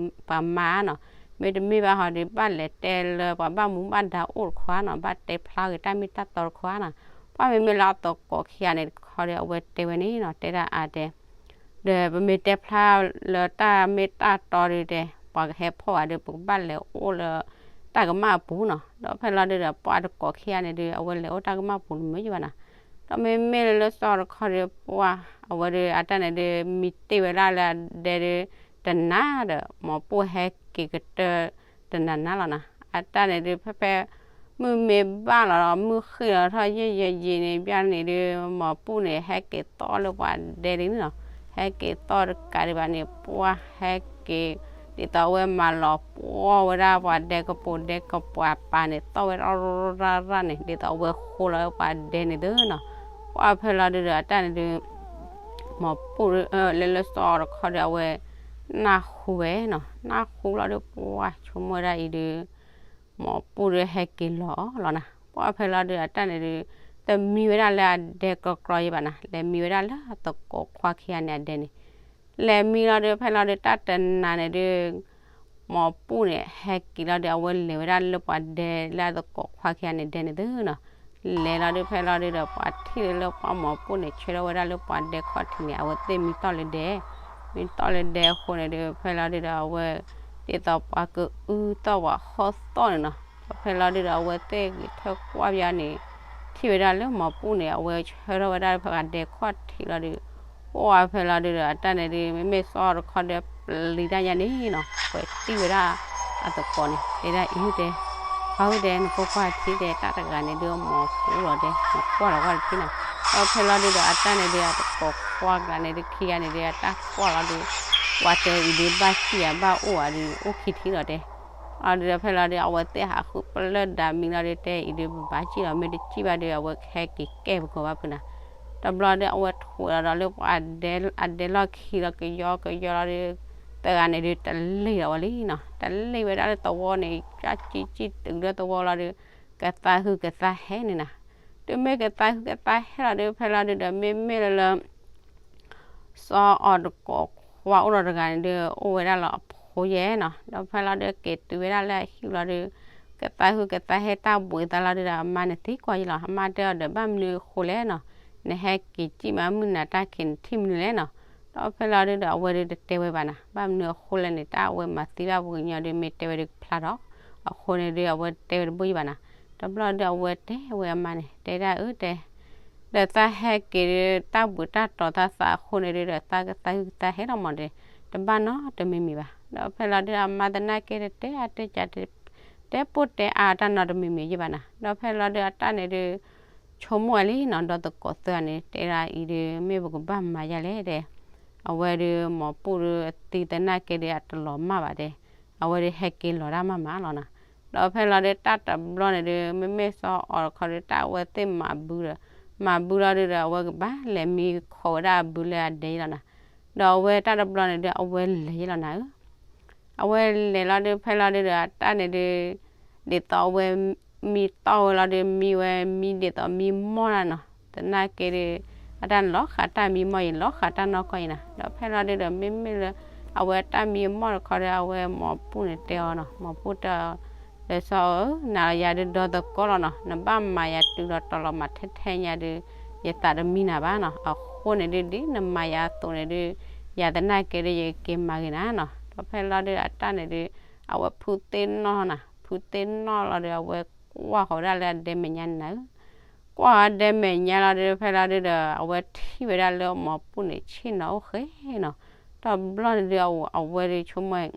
ပှၤမါနီၤ, မ့တမ့ၢ်ဘၣ်ဟီဒုး ဘၣ်လဲၤတဲလၢပှၤဘၣ်မူဘၣ်ဒါအိၣ်တခီနီၤ, ဘၣ်တဲဖျါဂ့ၤတၢ်မ့ၢ်တၢ်တီတခီနီၤ, ပှၢ်မ့မ့ၢ်လၢအသကိးခံဂၤန့ၣ်တခီဒီး အဝဲတဲဝဲန့ၣ်နီၤ, တဲဒၣ်အါတဲ ဒီးပမ့ၢ်တဲဖျါလၢတၢ်မ့ၢ်တၢ်တီဒုးတဲ ပှၤကဟဲဖီၣ်ဘၣ်ဒီး ပကဘၣ်လဲၤအိၣ်လၢ တၢ်ကမၣ်အပူၤနီၤ, ဒီးဖဲလီၤဒုးဒီး ပှၢ်တကိးခံဂၤန့ၣ်ဒုး အဝဲလဲၤအိၣ်တၢ်ကမၣ်ပူၤတမုာ်ယဘၣ်နီၤ, ဒီးမ့မ့ၢ်လၢစီၤတခီဒီး ပှၢ်အဝဲဒုး အတၢ်န့ၣ်ဒုး မံတ့ၢ်ဝဲဒၣ်လၢအဒဲဒုး တနၤဒီး မီၤပူၣ်ဟဲက့ၤကတၢၢ် တနၤနၤလီၤနီၤ, အတၢ်န့ၣ်ဒုး ဖဲဖဲ မုၢ်မ့ၢ်ဘၣ်လီၤဒီး မုၢ်ဃ့ၢ်လီၤထီၣ်ယဲၢ်ယဲၢ်ယံၤန့ၣ် ဘၣ်န့ၣ်ဒုး မီၤပူၣ်န့ၣ် ဟဲက့ၤသီၣ်လၢပှၤဒဲဒုးန့ၣ်နီၤ, ဟဲက့ၤသီၣ်တကးဒံးဘၣ်န့ၣ် ပှၢ်ဟဲက့ၤ ဒ်သိးအဝဲမၤလီၤပှီၢ်ဝဲဒၣ်ပှၤဒဲကပိာ်ဒဲကပှာ်ပာ်န့ၣ် သီၣ်ဝဲဒၣ်ရၣ်ရၣ်န့ၣ် ဒ်သိးအဝဲဃိလီၤဝဲပှၤဒဲန့ၣ်သုနီၤ, ပှၢ်ဖဲလီၤဒုးဒီး အတၢ်န့ၣ်ဒုး မီၤပူၣ်လၢလၢစီၤအီၤတခီဒီး အဝဲ နၢ်ဟူဝဲနီၤ, နၢ်ဟူလီၤဒုး ပှၢ်ဆိကမိၣ်ဝဲဒၣ်အံၤဒုး မီၤပူၣ်ဒုးဟဲက့ၤလီၤအီၤလီၤနၤ, ပှၢ်ဖဲလီၤဒုး အတၢ်န့ၣ်ဒုး တမံဝဲဒၣ်လၢအဒဲကကြီယဘၣ်နၤ, လဲၤမံဝဲဒၣ်လၢသကိးခွါခံဂၤန့ၣ်အဒဲန့ၣ်, လဲၤမံလီၤဒုး ဖဲလီၤဒုး တၢ်တနၤန့ၣ်ဒုး မီၤပူၣ်န့ၣ် ဟဲက့ၤလီၤဒုး အဝဲလဲၤဝဲဒၣ်လၢပှၤဒဲလၢအသကိးခွါခံဂၤန့ၣ်ဒဲန့ၣ်သုနီၤ, လဲၤလီၤဒုး ဖဲလီၤဒုးဒီး ပှၤထံၣ်လၢပှၢ်မီၤပူၣ်န့ၣ် ဆၢထၢၣ်ဝဲဒၣ်လၢပှၤဒဲခီၣ်ထံးန့ၣ် အဝဲသ့ၣ်မံတီၢ်လၢဒဲ မံတီၢ်လၢဒဲအဃိန့ၣ်ဒုး ဖဲလီၤဒုးဒီး အဝဲ ဒ်သိးပှၤကအုသီၣ်ပှၤဟီၣ်သီၣ်န့ၣ်နီၤ, ဒီးဖဲလီၤဒုးဒီး အဝဲသ့ၣ်ဂဲၤထၢၣ်ကွၢ်ပယါန့ၣ် ထံၣ်ဝဲဒၣ်လၢမီၤပူၣ်န့ၣ် အဝဲဆၢထၢၣ်ဝဲဒၣ်လၢပှၤဒဲခီၣ်ထံးလီၤဒုး ပှၢ်ဖဲလီၤဒုးဒီး အတၢ်န့ၣ်ဒုး မ့မ့ၢ်စီၤတခီဒီး ပျံၤတၢ်ညါန့ၣ်နီၤ ပှဲၤတံၢ်ဝဲဒၣ်အသကိးန့ၣ် တဲဒၣ်အံၤတဲ ခွါဧၢတဲ နကွၢ်ကွၢ်ထံတဲ တၢ်တဂၤန့ၣ်ဒုး မီၤပူၣ်လီၤတဲ နကွၢ်လီၤကွၢ်တထံၣ်နီၤ, ဒီးဖဲလီၤဒုးဒီး အတၢ်န့ၣ်ဒုး အသကိးခွါကျါန့ၣ်ဒုး ခံဂၤန့ၣ်ဒုး အတၢ်ကွၢ်လီၤဒုး ပှၤတဲအံၤဒုး ဘၣ်စံၣ်ဧါ ဘၣ်အိၣ်ဧါဒုး အိၣ်ခံထံၣ်လီၤတဲ အီၤဒုးဒီး ဖဲလီၤဒုး အဝဲသ့ၣ်ဟးဃုပလၢၢ်ဒၣ်မံလီၤဒုး တဲအံၤဒုး ပဘၣ်စံၣ်လီၤ မ့ၢ်တစံၣ်ဘၣ်ဒုး အဝဲကဟဲက့ၤကဲၢ်ပကီၢ်ဘၣ်ဖုနၤ, တဘျီဒုး အဝဲထိးလီၤဒီးလၢပှၤဒဲ အဒဲလီၢ်ခံလီၤ ကယီကယီလီၤဒုး သၢဂၤန့ၣ်ဒုး တလ့ၣ်လီၤဝဲလံနီၤ, တလ့ၣ်ဝဲဒၣ်လၢသဝီန့ၣ် ကၢ်ကံကံတုၤလၢသဝီလီၤဒုး ကသါဟုကသါဟဲန့ၣ်နၤ, တုၤမ့ၢ်ကသါဟုကသါဟဲလီၤဒုး ဖဲလီၤဒုးဒီး မ့မ့ၢ်လၢလၢ စီၤအီၤတကိးခွါအိၣ်လီၤတဂၤန့ၣ်ဒုး အိၣ်ဝဲဒၣ်လီၤအဖိယဲၢ်နီၤ, ဒီးဖဲလီၤဒုး က့ၤတုၤဝဲဒၣ်လၢအဟံၣ်လီၤဒုး ကသါဟုကသါဟဲတၢ်ဘှံးသးလီၤဒုးဒီး အမါန့ၣ်သံကွၢ်ယံလီၤ, အမါတဲအီၤဒီးဘၣ်မနုၤအဃိလဲၣ်နီၤ, နဟဲက့ၤစံၣ်မးမုၢ်နၤတၢ်ခံးနထံၣ်မနုၤလဲၣ်နီၤ, ဒီးဖဲလီၤဒုးဒီး အဝဲဒုးတတဲဝဲဘၣ်နၤ, ဘၣ်မနုၤအဃိလဲၣ်န့ၣ် တၢ်အဝဲမၤသံဘၣ်ပှၤကညီဒုး မ့ၢ်တဲဝဲဒုးကဖျါထီၣ်, အဃိန့ၣ်ဒုး အဝဲတဲဝဲတဘၣ်ယံဘၣ်နၤ, တဘျီဒုး အဝဲတဲဝဲအမါန့ၣ် တဲဒၣ်အၢတဲ ဒီးသးဟဲက့ၤဒုး တၢ်ဘှံးတၢ်တီၤသးသးအဃိန့ၣ်ဒုးဒီး သးကသါဟုကသါဟဲလီၤမးဒီး တဘၣ်နီတမံၤမံၤဘၣ်. ဒီးဖဲလီၤဒုးအမါသနာ်က့ဒီး တဲအါတဲကး တဲပိၢ်တဲအါတၢ်နီတမံၤမံၤယဲၢ်ဘၣ်နၤ. ဒီးဖဲလီၤဒုးအတၢ်န့ၣ်ဒုး ဆိကမိၣ်ဝဲလံနီၤ, ဒီသကိးသၢဂၤန့ၣ် တဲဒၣ်အံၤဒုး မ့ၢ်ပကဘၣ်မၤယဲၢ်လဲၣ်တဲ. အဝဲဒုး မိၢ်ပူၣ်ဒုးအသံသနာ်က့ဒုး အတလီၤမၢ်ဘၣ်တဲ, အဝဲဒုးဟဲက့ၤလီၤတၢ်မးမးလီၤနၤ. ဒီးဖဲလီၤဒုးတၢ်တဘျီန့ၣ်ဒုး မ့မ့ၢ်စီၤအီၤတခီဒုး တၢ်အဝဲသ့ၣ်မၤဘုဒီး မၤဘုလီၤဒုးဒီး အဝဲကဘၣ်လဲၤမံခိးဝဲဒၣ်အဘုလၢအဒဲအံၤလီၤနၤ. ဒီးအဝဲတၢ်တဘျီန့ၣ်ဒုး အဝဲလဲၤယဲၢ်လီၤနၤဧၢ. အဝဲလဲၤလီၤဒုး ဖဲလီၤဒုးဒီး အတၢ်န့ၣ်ဒုး ဒ်သိးအဝဲမံတီၢ်ဝဲလီၤဒုး မံဝဲမံဒ်သိးမံမီၢ်ဒၣ်နီၤ. သနာ်က့ဒုး အတၢ်န့ၣ်လီၤဃာ်တၢ်မံမီၢ်အံၤ လီၤဃာ်တၢ်နီၢ်ကီၢ်အံၤနၤ. ဒီးဖဲလီၤဒုးဒီး မ့မ့ၢ်လၢ အဝဲတၢ်မံမီၢ်တခီဒီး အဝဲမိၢ်ပူၣ်န့ၣ်တဲအီၤနီၤ, မိၢ်ပူၣ်တဲအီၤ လၢစီၤဧၢ, နၤယၤဒုးဒီသကိးလီၤနီၤ, နဘၣ်မၤယၤတုၤလီၤတီၤလီၤမးထဲထဲညါဒုး ယသးတမံနၤဘၣ်နီၤ. အဃိန့ၣ်ဒုး ဒ်နမၤယၤအသိးန့ၣ်ဒုး ယၤသနာ်က့ဒုး ယက့ၤမၤဂ့ၤနၤနီၤ. ဒီးဖဲလီၤဒုးအတၢ်န့ၣ်ဒုး အဝဲဖုသ့ၣ်နီၣ်နၤ, ဖုသ့ၣ်နီၣ်လီၤဒုး အဝဲကွၢ်ဃီၤဝဲဒၣ်လၢအဒဲမဲာ်ညါန့ၣ်နၤဧၢ. ကွၢ်ဃီၤဒဲမဲာ်ညါလီၤဒုး ဖဲလီၤဒုးဒီး အဝဲထံၣ်ဝဲဒၣ်လၢမိၢ်ပူၣ်န့ၣ် ဆ့ၣ်နီၤအိၣ်ဃဲနီၤ. တဘျီန့ၣ်ဒုး အဝဲဒုးဆိကမိၣ်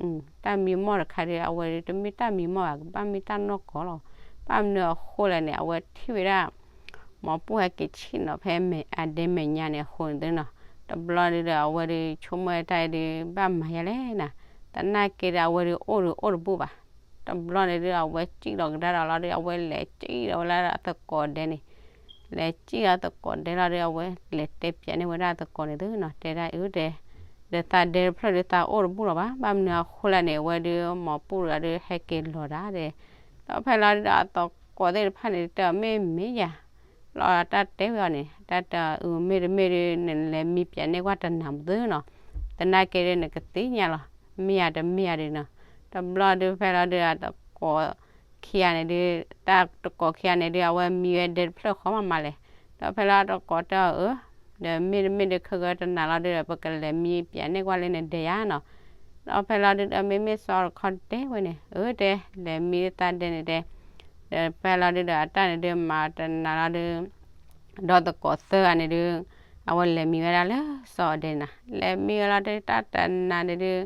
တၢ်မံမီၢ်တခါဒုး အဝဲဒုးတမ့ၢ်တၢ်မံမီၢ်ဘၣ်, ကဘၣ်မ့ၢ်တၢ်နီၢ်ကီၢ်လီၤ. ဘၣ်မနုၤအဃိလဲၣ်န့ၣ် အဝဲထံၣ်ဝဲဒၣ် မိၢ်ပူၣ်ဟဲက့ၤဆ့ၣ်နီၤဖဲအဒဲမဲာ်ညါန့ၣ်အဃိန့ၣ်သုနီၤ. တဘျီဒုးဒီး အဝဲဒုးဆိကမိၣ်တၢ်ဒုး ဘၣ်မၤယဲၢ်လဲၣ်နၤ, သနာ်က့ဒီး အဝဲဒုးအိၣ်ဒုးအိၣ်တဘူၣ်ဘၣ်. တဘျီန့ၣ်ဒုး အဝဲစံၣ်လီၤကဒါဒီးလီၤဒုး အဝဲလဲၤစံၣ်လီၤဝဲလၢအသကိးဒဲန့ၣ်, လဲၤစံၣ်လီၤသကိးဒဲလီၤဒုး အဝဲလဲၤတဲပၠးန့ၢ်ဝဲဒၣ်သကိးန့ၣ်သုနီၤ, တဲဒၣ်အုတဲ ဒီးသးဒဲတဖျၢၣ်ဒုးသးအိၣ်တဘူၣ်လီၤဘၣ်. ဘၣ်မနုၤအဃိလဲၣ်န့ၣ် အဝဲဒုးမိၢ်ပူၣ်တဂၤဒုးဟဲက့ၤလီၤဒၣ်ဒဲး. ဒီးဖဲလီၤဒုးဒီးအသကိးသ့ၣ်တဖၣ်န့ၣ် တဲအီၤမ့ၢ်မ့ၢ်ယၤ လီၤတၢ်တဲဝဲအီၤန့ၣ် တၢ်တဲအုမ့ၢ်တမ့ၢ်ဒုး နလဲၤမံပၠးန့ၢ်ကွၢ်တနၤမသုနီၤ, သနာ်က့ဒုးနကသ့ၣ်ညါလီၤ, မ့ၢ်ယၤတမ့ၢ်ယၤဒုးနီၤ. တဘျီဒုးဖဲလီၤဒုးအသကိးခံဂၤန့ၣ်ဒုး တၢ်တကိးခံဂၤန့ၣ်ဒုး အဝဲမံဝဲဒဲတဖျၢၣ်ဃီမးမးလဲၣ်. ဒီးဖဲလီၤတကိးတဲအီၤအၢ ဒီးမ့ၢ်တမ့ၢ်ဒုးခဲကတနၤလီၤဒုးဒီး ပကလဲၤမံပၠးန့ၢ်ကွၢ်လၢနဒဲယါနီၤ. ဒီးဖဲလီၤဒုးဒီး မ့မ့ၢ်စီၤတခီတဲဝဲန့ၣ် အၢတဲ လဲၤမံသးဒဲန့ၣ်တဲ. ဒီးဖဲလီၤဒုးဒီး အတၢ်န့ၣ်ဒုး မၤတနၤလီၤဒုး ဒီးသကိးသၢဂၤန့ၣ်ဒုး အဝဲလဲၤမံဝဲဒၣ်လၢစီၤအီၤဒဲန့ၣ်နၤ, လဲၤမံဝဲလီၤဒုး တၢ်တနၤန့ၣ်ဒုး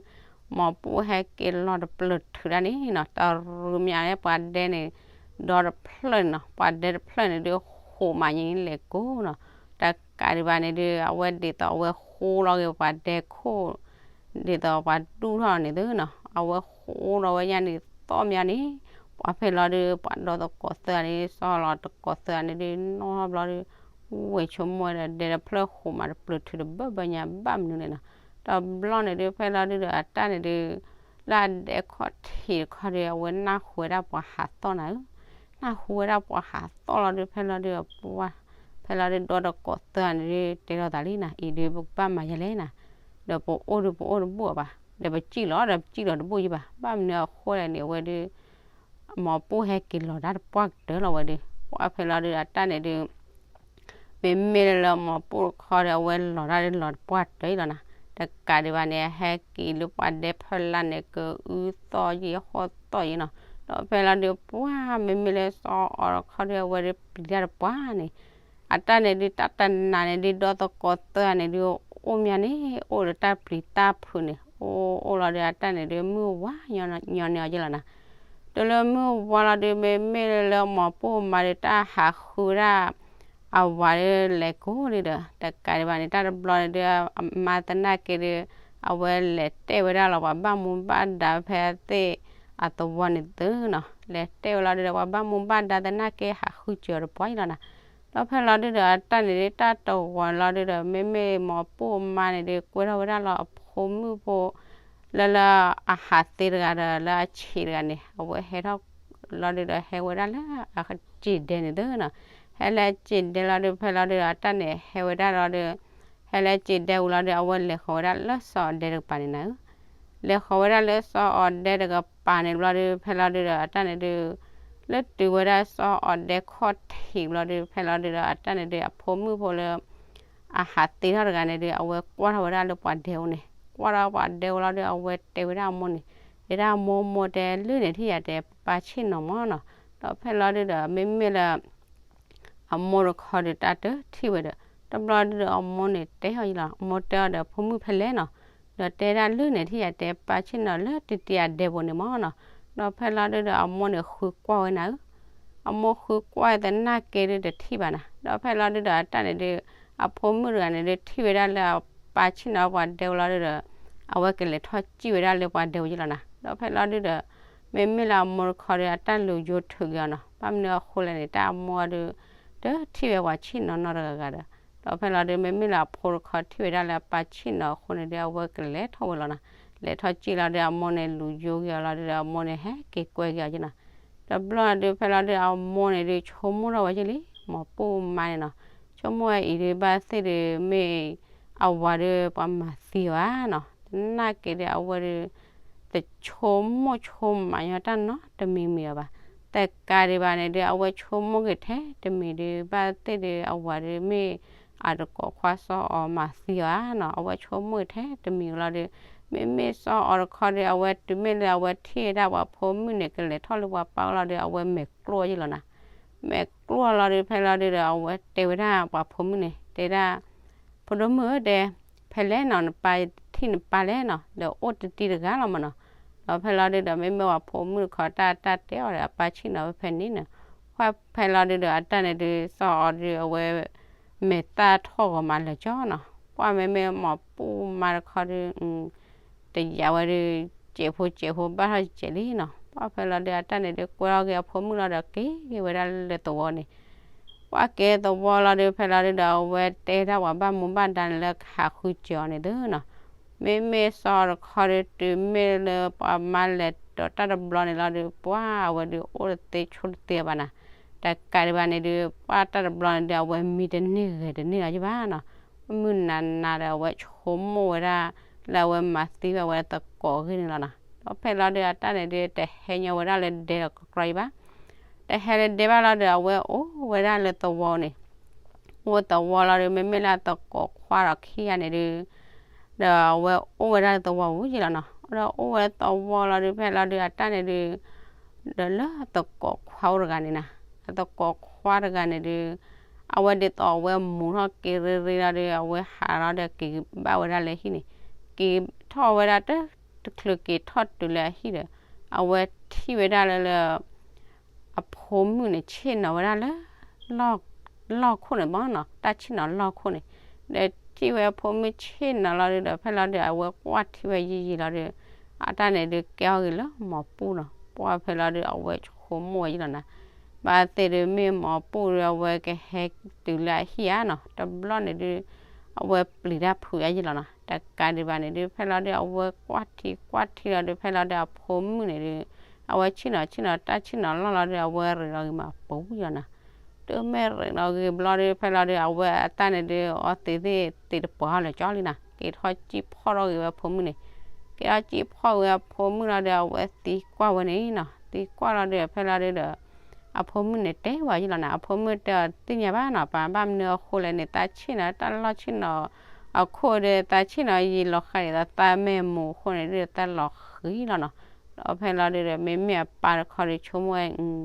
မိၢ်ပူၣ်ဟဲက့ၤလီၤတပျၢၢ်ထုးဒၣ်န့ၣ်နီၤ, တရူးမးလၢပှၤဒဲန့ၣ် ဒီတဖျၢၣ်န့ၣ်နီၤ, ပှၤဒဲတဖျၢၣ်န့ၣ်ဒုး ဃိးမးညါလဲၤကိးနီၤ, တကးဒံးဘၣ်န့ၣ်ဒုး အဝဲဒ်သိးအဝဲဃိလီၤက့ၤပှၤဒဲခိၣ် ဒ်သိးပှၤတူၢ်ထီၣ်န့ၣ်သုနီၤ, အဝဲဃိလီၤဝဲညါန့ၣ်သီၣ်မးန့ၣ်, ပှၤဖဲလီၤဒုး ပှၤဒီသကိးသၢဂၤန့ၣ် စီၤလီၤတကိးသၢဂၤန့ၣ်ဒုး နီၢ်ဘျီဒုး ဝဲဆိကမိၣ်ဝဲဒီး ဒဲတဖျၢၣ်ဃိးမးတပျၢၢ်ထုးတဘၢဘၢညါဘၣ်မနုၤလဲၣ်နီၤ. တဘျီန့ၣ်ဒုး ဖဲလီၤဒုးဒီးအတၢ်န့ၣ်ဒုး လၢအဒဲခီၣ်ထံးတခီဒုး အဝဲနၢ်ဟူဝဲဒၣ်ပှၤဟးသီၣ်နၤဧၢ, နၢ်ဟူဝဲဒၣ်ပှၤဟးသီၣ်လီၤဒုး ဖဲလီၤဒုး ပှၤ ဖဲလီၤဒုးဒီသကိးသၢဂၤန့ၣ်ဒုး တဲလီၤသးလံနၤ, အံၤဒုးပကဘၣ်မၤယဲၢ်လဲၣ်နၤ, ဒီးပအိၣ်ဒုးပအိၣ်တဘူၣ်အီၤဘၣ်, ဒီးပစံၣ်လီၤဒီးပစံၣ်လီၤတဘူၣ်ယံၤဘၣ်, ဘၣ်မနုၤအဃိလဲၣ်န့ၣ် အဝဲဒုး မိၢ်ပူၣ်ဟဲက့ၤလီၤတၢ်တပှၢ်ကတၢၢ်လီၤဝဲဒုး, ပှၤဖဲလီၤဒုးအတၢ်န့ၣ်ဒုး မ့မ့ၢ်လၢမိၢ်ပူၣ်တခီဒီး အဝဲလီၤတၢ်ဒုးလီၤတပှၢ်ကတၢၢ်အံၤလီၤနၤ, တကးဒံးဘၣ်န့ၣ် ဟဲက့ၤလၢပှၤဒဲဖီလာ်န့ၣ် ကအုသီၣ်ယံၤဟီၣ်သီၣ်ယံၤနီၤ, ဒီးဖဲလီၤဒုးပှၤမ့မ့ၢ်လၢစီၤအီၤတခီဒီး အဝဲဒုးပျံၤတၢ်တပှၢ်န့ၣ် အတၢ်န့ၣ်ဒုးတၢ်တနၤန့ၣ်ဒုး ဒီသကိးသၢဂၤန့ၣ်ဒုး အိၣ်မးန့ၣ် အိၣ်ဒီးတၢ်ပျံၤတၢ်ဖုးန့ၣ် အိၣ်အိၣ်လီၤဒုး အတၢ်န့ၣ်ဒုး မုၢ်ဝါညီန့ၢ်အီၤယဲၢ်လီၤနၤ, တုၤလၢမုၢ်ဝါလီၤဒုး မ့မ့ၢ်လၢမိၢ်ပူၣ်မါဒုး တၢ်ဟးဃုဝဲဒၣ် အဝၤဒုးလဲၤကိးဒုးဒီး တကးဒံးဘၣ်န့ၣ် တၢ်တဘျီန့ၣ်ဒုး အမါသနာ်က့ဒုး အဝဲလဲၤတဲဝဲဒၣ်လီၤ ပှၤဘၣ်မူဘၣ်ဒါဖဲအသ့ၣ်အသဝီန့ၣ်သုနီၤ, လဲၤတဲဝဲလီၤဒုးဒီး ပှၤဘၣ်မူဘၣ်ဒါသနာ်က့ ဟးဃုစၢၤအီၤတပှၢ်အံၤလီၤနၤ, ဒီးဖဲလီၤဒုးဒီး အတၢ်န့ၣ်ဒုး တၢ်တဝီၤလီၤဒုးဒီး မ့မ့ၢ်မိၢ်ပူၣ်မါန့ၣ်ဒုး ကွဲထီၣ်ဝဲဒၣ်လီၤအဖိမုၣ်ဖိ လၢလၢအဟးသ့တဂၤဒီး လၢအဆံးတဂၤန့ၣ် အဝဲဟဲထီၣ်လီၤဒုးဒီး ဟဲဝဲဒၣ်လၢအစံာ်ဒဲန့ၣ်သုနီၤ, ဟဲလၢအစံာ်ဒဲလီၤဒုး ဖဲလီၤဒုးဒီး အတၢ်န့ၣ် ဟဲဝဲဒၣ်လီၤဒုး ဟဲလၢအစံာ်ဒဲဝံၤလီၤဒုး အဝဲလဲၤဃီၤဝဲဒၣ်လၢစီၤအီၤဒဲတကပၤန့ၣ်နၤဧၢ လဲၤဃီၤဝဲဒၣ်လၢစီၤအီၤဒဲတကပၤန့ၣ်ဘျီဒုး ဖဲလီၤဒုးဒီး အတၢ်န့ၣ်ဒုး လၢတုၤဝဲဒၣ်စီၤအီၤဒဲခီၣ်ထံးဘျီဒုး ဖဲလီၤဒုးဒီး အတၢ်န့ၣ်ဒုး အဖိမုၣ်ဖိလၢ အဟးသ့ထီၣ်တဂၤန့ၣ်ဒုး အဝဲကွၢ်ထီၣ်ဝဲဒၣ်လၢပှၤဒဲအအိၣ်န့ၣ် ကွၢ်ထီၣ်ပှၤဒဲဝံၤလီၤဒုး အဝဲတဲဝဲဒၣ်အမိၢ်န့ၣ် တဲဒၣ်မိၢ်မိၢ်တဲ လၢန့ၣ်ထံၣ်ယၤတဲ ပၢ်ဆ့ၣ်နီၤမးနီၤ, ဒီးဖဲလီၤဒုးဒီး မ့မ့ၢ်လၢ အမိၢ်တခီဒုး တၢ်တထံၣ်ဝဲဒီး တဘျီဒုးဒီး အမိၢ်န့ၣ်တဲအီၤယံၤလီၤ, အမိၢ်တဲအီၤဒီး ဖိမုၣ်ဖဲလဲၣ်နီၤ, ဒီးတဲဒၣ်လၢန့ၣ်ထံၣ်ယၤတဲ ပၢ်ဆ့ၣ်နီၤလၢတံတံအဒဲပူၤန့ၣ်မၢ်နီၤ. ဒီးဖဲလီၤဒုဒီးအမိၢ်န့ၣ်ဃုကွၢ်ဝဲနၤဧၢ, အမိၢ်ဃုကွၢ်သနာ်က့ဒုတထံၣ်ဘၣ်နၤ. ဒီးဖဲလီၤဒုဒီးအတၢ်န့ၣ်ဒု အဖိမုၣ်တဂၤန့ၣ်ဒုထံၣ်ဝဲဒၣ်လၢအပၢ်ဆ့ၣ်နီၤပှၤဒဲဝဲလီၤဒုဒီး အဝဲကလဲၤထီၣ်စံၣ်ဝဲဒၣ်လၢပှၤဒဲဝဲယ့ၢ်လီၤနၤ. ဒီးဖဲလီၤဒုဒီး မ့မ့ၢ်လၢအမိၢ်တခီဒီး အတၢ်လူၤယိထူးက့ၤအီၤနီၤ. ဘၣ်မနုၤအဃိလဲၣ်န့ၣ် တၢ်အမိၢ်အီၤဒု တထံၣ်ဝဲပှၤဆ့ၣ်နီၤနီတဂၤဂၤဒီး ဒီးဖဲလီၤဒု မ့မ့ၢ်လၢအဖိတခီထံၣ်ဝဲဒၣ်လၢအပၢ်ဆ့ၣ်နီၤအဃိန့ၣ်ဒု အဝဲကလဲၤထီၣ်ဝဲလီၤနၤ. လဲၤထီၣ်စံၣ်လီၤဒု အမိၢ်န့ၣ်လူၤယိက့ၤအီၤလီၤဒုဒီး အမိၢ်န့ၣ်ဟဲက့ၤကွဲက့ၤအီၤက့နီၤ. တဘျီဒု ဖဲလီၤဒု အမိၢ်န့ၣ်ဒု ဆိကမိၣ်ထီၣ်ဝဲက့လံ မိၢ်ပူၣ်မါန့ၣ်နီၤ. ဆိကမိၣ်ဝဲအံၤဒု ဘၣ်သ့ၣ်ဒု မ့ၢ်အဝၤဒု ပှၤမၤသံအီၤဧါနီၤ. သနာ်က့ဒု အဝဲဒု တဆိကမိၣ်ဆိကမးညီတၢ်နီတမံၤမံၤအီၤဘၣ်. တကးဒံးဘၣ်န့ၣ်ဒု အဝဲဆိကမိၣ်က့ၤထဲတမံၤဒု ဘၣ်သ့ၣ်ဒု အဝၤဒု မ့ၢ်အတကိးခွါစီၤအီၤမၤသံအီၤဧါနီၤ. အဝဲဆိကမိၣ်ထဲတမံၤလီၤဒု မ့မ့ၢ်စီၤအီၤတခီဒု အဝဲတုၤမ့ၢ်လၢအဝဲထံၣ်ဝဲဒၣ်ပှၤဖိမုၣ်န့ၣ် ကလဲၤထီၣ်လၢပှၤပၢ်အိၣ်လီၤဒု အဝဲမဲာ်ကျိၣ်ယ့ၢ်လီၤနၤ. မဲာ်ကျိၣ်လီၤဒု ဖဲလီၤဒုဒီး အဝဲတဲဝဲဒၣ်ပှၤဖိမုၣ်န့ၣ် တဲဒၣ် ဖိဒိၣ်မုၣ်ဧၢတဲ, ဖဲလဲၣ်နီၤ နပၢ်ထံၣ်နပၢ်လဲၣ်နီၤ, ဒီးအိၣ်တတံၤတဂၤလီၤမၢ်နီၤ. ဒီးဖဲလီၤဒုဒီး မ့မ့ၢ်ပှၤဖိမုၣ်တခီတၢ်တၢ်တဲအီၤဒီး အပၢ်ဆ့ၣ်နီၤဝဲဖဲန့ၣ်နီၤ. ပှၢ်ဖဲလီၤဒုဒီး အတၢ်န့ၣ်ဒု စီၤအီၤဒု အဝဲ မဲာ်သၣ်ထီၣ်ဂီၤမးလၢာ်ကၠီနီၤ. ပှၢ်မ့မ့ၢ်မိၢ်ပူၣ်မါတခီဒု တယာ်ဝဲဒု စဲးဖိစဲးဖိဘၣ်ထီၣ်စဲးလံနီၤ. ပှၢ်ဖဲလီၤဒု အတၢ်န့ၣ်ဒု ကွဲထီၣ်က့ၤအဖိမုၣ်လီၤဒီး က့ၤက့ၤဝဲဒၣ်လၢသဝီန့ၣ်. ပှၢ်က့ၤသဝီလီၤဒု ဖဲလီၤဒုဒီး အဝဲတဲဒၣ်ပှၤဘၣ်မူဘၣ်ဒါန့ၣ်လၢကဟးဃုစၢၤအီၤန့ၣ်သုနီၤ. မ့မ့ၢ်စီၤတခီဒု တုၤမ့ၢ်လၢပှၤမါလဲၤဒီးတၢ်တဘျီန့ၣ်လီၤဒု ပှၢ်အဝဲဒု အိၣ်တသ့ဆိးတသ့ဘၣ်နၤ. တကးဒံးဘၣ်န့ၣ်ဒု ပှၢ်တၢ်တဘျီန့ၣ်ဒု အဝဲမံတန့ၢ်ဂဲၤတန့ၢ်လီၤယ့ၢ်ဘၣ်နီၤ. မုၢ်နၤနၤဒီး အဝဲဆိကမိၣ်ဝဲဒၣ် လၢအဝဲမၤသံဘၣ်ဝဲသကိးဂ့ၢ်န့ၣ်လီၤနီၤ. ဒီးဖဲလီၤဒု အတၢ်န့ၣ်ဒု တဟဲညီဝဲဒၣ်လၢဒဲဒီးကကြီယ့ၢ်ဘၣ်. တဟဲလၢဒဲဘၣ်လီၤဒီး အဝဲအိၣ်ဝဲဒၣ်လၢသဝီန့ၣ် အိၣ်သဝီလီၤဒု မ့မ့ၢ်လၢအသကိးခွါဒီးခံဂၤန့ၣ်ဒု ဒီးအဝဲအိၣ်ဝဲဒၣ်လၢသဝီပူၤယ့ၢ်လီၤနီၤ. ဒီးအိၣ်ဝဲသဝီလီၤဒု ဖဲလီၤဒု အတၢ်န့ၣ်ဒု ဒီးလၢအသကိးခွါအိၣ်တဂၤန့ၣ်နၤ, အသကိးခွါတဂၤန့ၣ်ဒု အဝဲဒ်သိးအဝဲမူၤထီၣ်က့ၤရ့ရ့လီၤဒု အဝဲဟးလီၤဒီးက့ၤဘၣ်ဝဲဒၣ်လၢဟံၣ်န့ၣ်, က့ၤထီၣ်ဝဲဒၣ်တ တချုးက့ၤထီၣ်တုၤလၢအဟံၣ်ဒီး အဝဲထံၣ်ဝဲဒၣ်လၢလၢ အဖိမုၣ်န့ၣ် ဆ့ၣ်နီၤဝဲဒၣ်လၢ လီၢ်ခိၣ်န့ၣ်မၢ်နီၤ, တၢ်ဆ့ၣ်နီၤလီၢ်ခိၣ်န့ၣ်, ဒီးထံၣ်ဝဲဖိမုၣ်ဆ့ၣ်နီၤလီၤဒုဒီး ဖဲလီၤဒု အဝဲကွၢ်ထံဝဲယံာ်ယံာ်လီၤဒု အတၢ်န့ၣ်ဒုကဲထီၣ်က့ၤလၢမိၢ်ပူၣ်နီၤ, ပှၢ်ဖဲလီၤဒု အဝဲဆိကမိၣ်ဝဲယံာ်လီၤနၤ, ဘၣ်သ့ၣ်ဒု မ့ၢ်မိၢ်ပူၣ်ဒု အဝဲကဟဲတုၤလၢအဟံၣ်ဧါနီၤ, တဘျီန့ၣ်ဒု အဝဲပျံၤတၢ်ဖုးအါယံာ်လီၤနီၤ, တကးဒံးဘၣ်န့ၣ်ဒု ဖဲလီၤဒု အဝဲကွၢ်ထံကွၢ်ထံလီၤဒု ဖဲလီၤဒု အဖိမုၣ်န့ၣ်ဒု အဝဲဆ့ၣ်နီၤဆ့ၣ်နီၤ တၢ်ဆ့ၣ်နီၤလီၢ်လီၤဒု အဝဲရ့းလီၤဂ့ၤမးပူၤယံာ်လီၤနၤ, တုၤမ့ၢ်ရ့းလီၤဂ့ၤဘျီဒု ဖဲလီၤဒု အဝဲအတၢ်န့ၣ်ဒု အီသံးသ့ၣ်သ့ၣ်တပှၤလၢာ်ကၠီလံနၤ, က့ၤထီၣ်စံၣ်ဖီၣ်ထီၣ်ဂ့ၤဝဲအဖိမုၣ်န့ၣ်, က့ၤထီၣ်စံၣ်ဖီၣ်ဂ့ၤအဖိမုၣ်လီၤဒု အဝဲသံကွၢ်ဝဲန့ၣ်နီၤ, သံကွၢ်လီၤဒု ဖဲလီၤဒုဒီး အဖိမုၣ်န့ၣ်တဲဝဲယံာ်လီၤနၤ, အဖိမုၣ်တဲအီၤတသ့ၣ်ညါဘၣ်နီၤ, ပှၤဘၣ်မနုၤအဃိလဲၣ်န့ၣ် သးဆ့ၣ်နီၤ တၢ်လီၢ်ဆ့ၣ်နီၤ အခိၣ်ဒု သးဆ့ၣ်နီၤယံာ်လီၤဃံၤဒီး သးမဲာ်မူးအဃိန့ၣ်ဒု သးလီၤဃံၤလီၤနီၤ, ဒီးဖဲလီၤဒုဒီး မ့မ့ၢ်အပၢ်တခီဒု ဆိကမိၣ်ဝဲ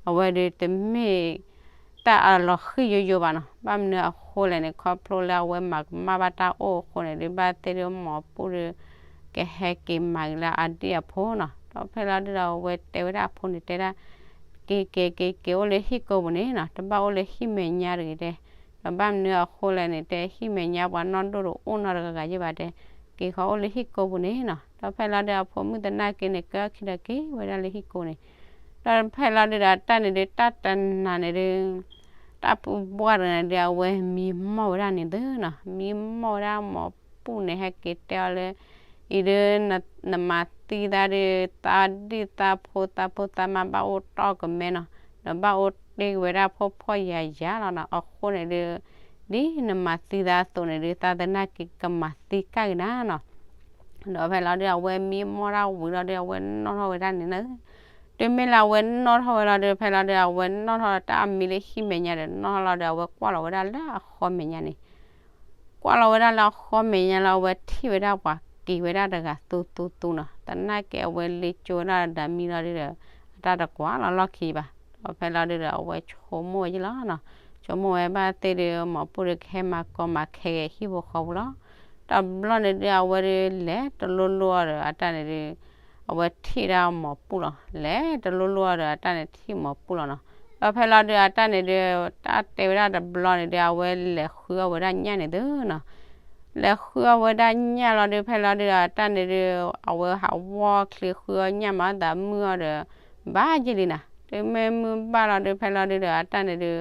အဝဲဒုတမ့ၢ် တၢ်အလီၤဃံၤယိယိဘၣ်နီၤ, ဘၣ်မနုၤအဃိလဲၣ်န့ၣ် ခီဖျိလၢအဝဲမၤကမၣ်ဘၣ်တၢ်အိၣ်အဃိန့ၣ်ဒု ဘၣ်သ့ၣ်ဒု မိၢ်ပူၣ်ဒု ကဟဲက့ၤမၤက့ၤလၢအဒံၣ်အဖိနီၤ, ဒီးဖဲလီၤဒုဒီး အဝဲတဲဝဲဒၣ်အဖိန့ၣ်တဲဒၣ် က့ၤက့ၤက့ၤက့ၤအိၣ်လၢဟံၣ်ကိပူၤန့ၣ်နီၤ, တဘၣ်အိၣ်လၢဟံၣ်မဲာ်ညါတဂ့ၤတဲ, ဒီးဘၣ်မနုၤအဃိလဲၣ်န့ၣ် တဲဟံၣ်မဲာ်ညါပှၤနီၢ်ဒိၣ်တအိၣ်နီတဂၤဂၤယ့ၢ်ဘၣ်တဲ, က့ၤဃီအိၣ်လၢဟံၣ်ကိပူၤန့ၣ်နီၤ, ဒီးဖဲလီၤဒုအဖိမုၣ်သနာ်က့န့ၣ် ကဲထီၣ်ခံဒီးက့ၤဝဲဒၣ်လၢဟံၣ်ကိန့ၣ်, ဒီးဖဲလီၤဒုဒီးတၢ်န့ၣ်ဒု တၢ်တနၤန့ၣ်ဒု တၢ်ပူၤဘှၢ်တဂၤန့ၣ်ဒု အဝဲမံမီၢ်ဝဲဒၣ်န့ၣ်သုနီၤ, မံမီၢ်ဝဲဒၣ်မိၢ်ပူၣ်န့ၣ် ဟဲက့ၤတဲအီၤလၢ အံၤဒု နမၤသံသးဒု သးဒံၣ်သးဖိ သးဖိသးမါဘၣ်အိၣ်တီၢ်ကမဲနီၤ, ဒီးဘၣ်အိၣ်တ့ၢ်ဝဲဒၣ်ဖှီၣ်ဖှီၣ်ယာ်ယာ်လီၤနီၤ, အဃိန့ၣ်ဒု ဒ်နမၤသံသးအသိးန့ၣ်ဒု သးသနာ်က့ကမၤသံကၢ်က့ၤနၤနီၤ, ဒီးဖဲလီၤဒု အဝဲမံမီၢ်တၢ်ဝံၤလီၤဒု အဝဲနီၣ်ထီၣ်ဝဲဒၣ်န့ၣ်လီၤ, တုၤမ့ၢ်လၢအဝဲနီၣ်ထီၣ်ဝဲလီၤဒု ဖဲလီၤဒု အဝဲနီၣ်ထီၣ်တၢ်အမံလၢဟံၣ်မဲာ်ညါဒီး နီၣ်ထီၣ်လီၤဒု အဝဲကွၢ်လီၤဝဲဒၣ်လၢအဃီမဲာ်ညါန့ၣ် ကွၢ်လီၤဝဲဒၣ်လၢအဃီမဲာ်ညါလီၤ အဝဲထံၣ်ဝဲဒၣ်ပှၤက့ၤဝဲဒၣ်တဂၤသူသူသူနီၤ, သနာ်က့အဝဲလ့ကၠိဝဲဒၣ်ဒီးမံလီၤဒုဒီး အတၢ်တကွၢ်လီၤလီၢ်ခံဘၣ်, ဒီးဖဲလီၤဒုဒီး အဝဲဆိကမိၣ်ဝဲယံာ်လီၤနီၤ, ဆိကမိၣ်ဝဲဘၣ်သ့ၣ်ဒု မိၢ်ပူၣ်ဒုကဟဲမၤကီမၤခဲဂ့ၤဟံၣ်ဖိဃီဖိလီၤ, တဘျီန့ၣ်ဒုး အဝဲဒုးလဲၤတလိလိအီၤဒီး အတၢ်န့ၣ်ဒုး အဝဲထံၣ်ဒၣ်မိၢ်ပူၣ်လီၤ. လဲၤတလိလိအီၤဒီး အတၢ်န့ၣ်ထံၣ်မိၢ်ပူၣ်လီၤနီၤ. ဒီးဖဲလီၤဒုး အတၢ်န့ၣ်ဒုး တၢ်တဲဝဲဒၣ်တဘျီန့ၣ်ဒုး အဝဲလဲၤဃုအီၣ်ဝဲဒၣ်ညၣ်န့ၣ်သုနီၤ. လဲၤဃုအီၣ်ဝဲဒၣ်ညၣ်လီၤဒုး ဖဲလီၤဒုး အတၢ်န့ၣ်ဒုး အဝဲဟးဝီချ့ဃုအီၣ်ညၣ်မး သးမုၢ်အီၤဒီး ဘၣ်ယဲၢ်လံနီၤ. တုၤမ့ၢ်မုၢ်ဘၣ်လီၤဒုး ဖဲလီၤဒုးဒီး အတၢ်န့ၣ်ဒုး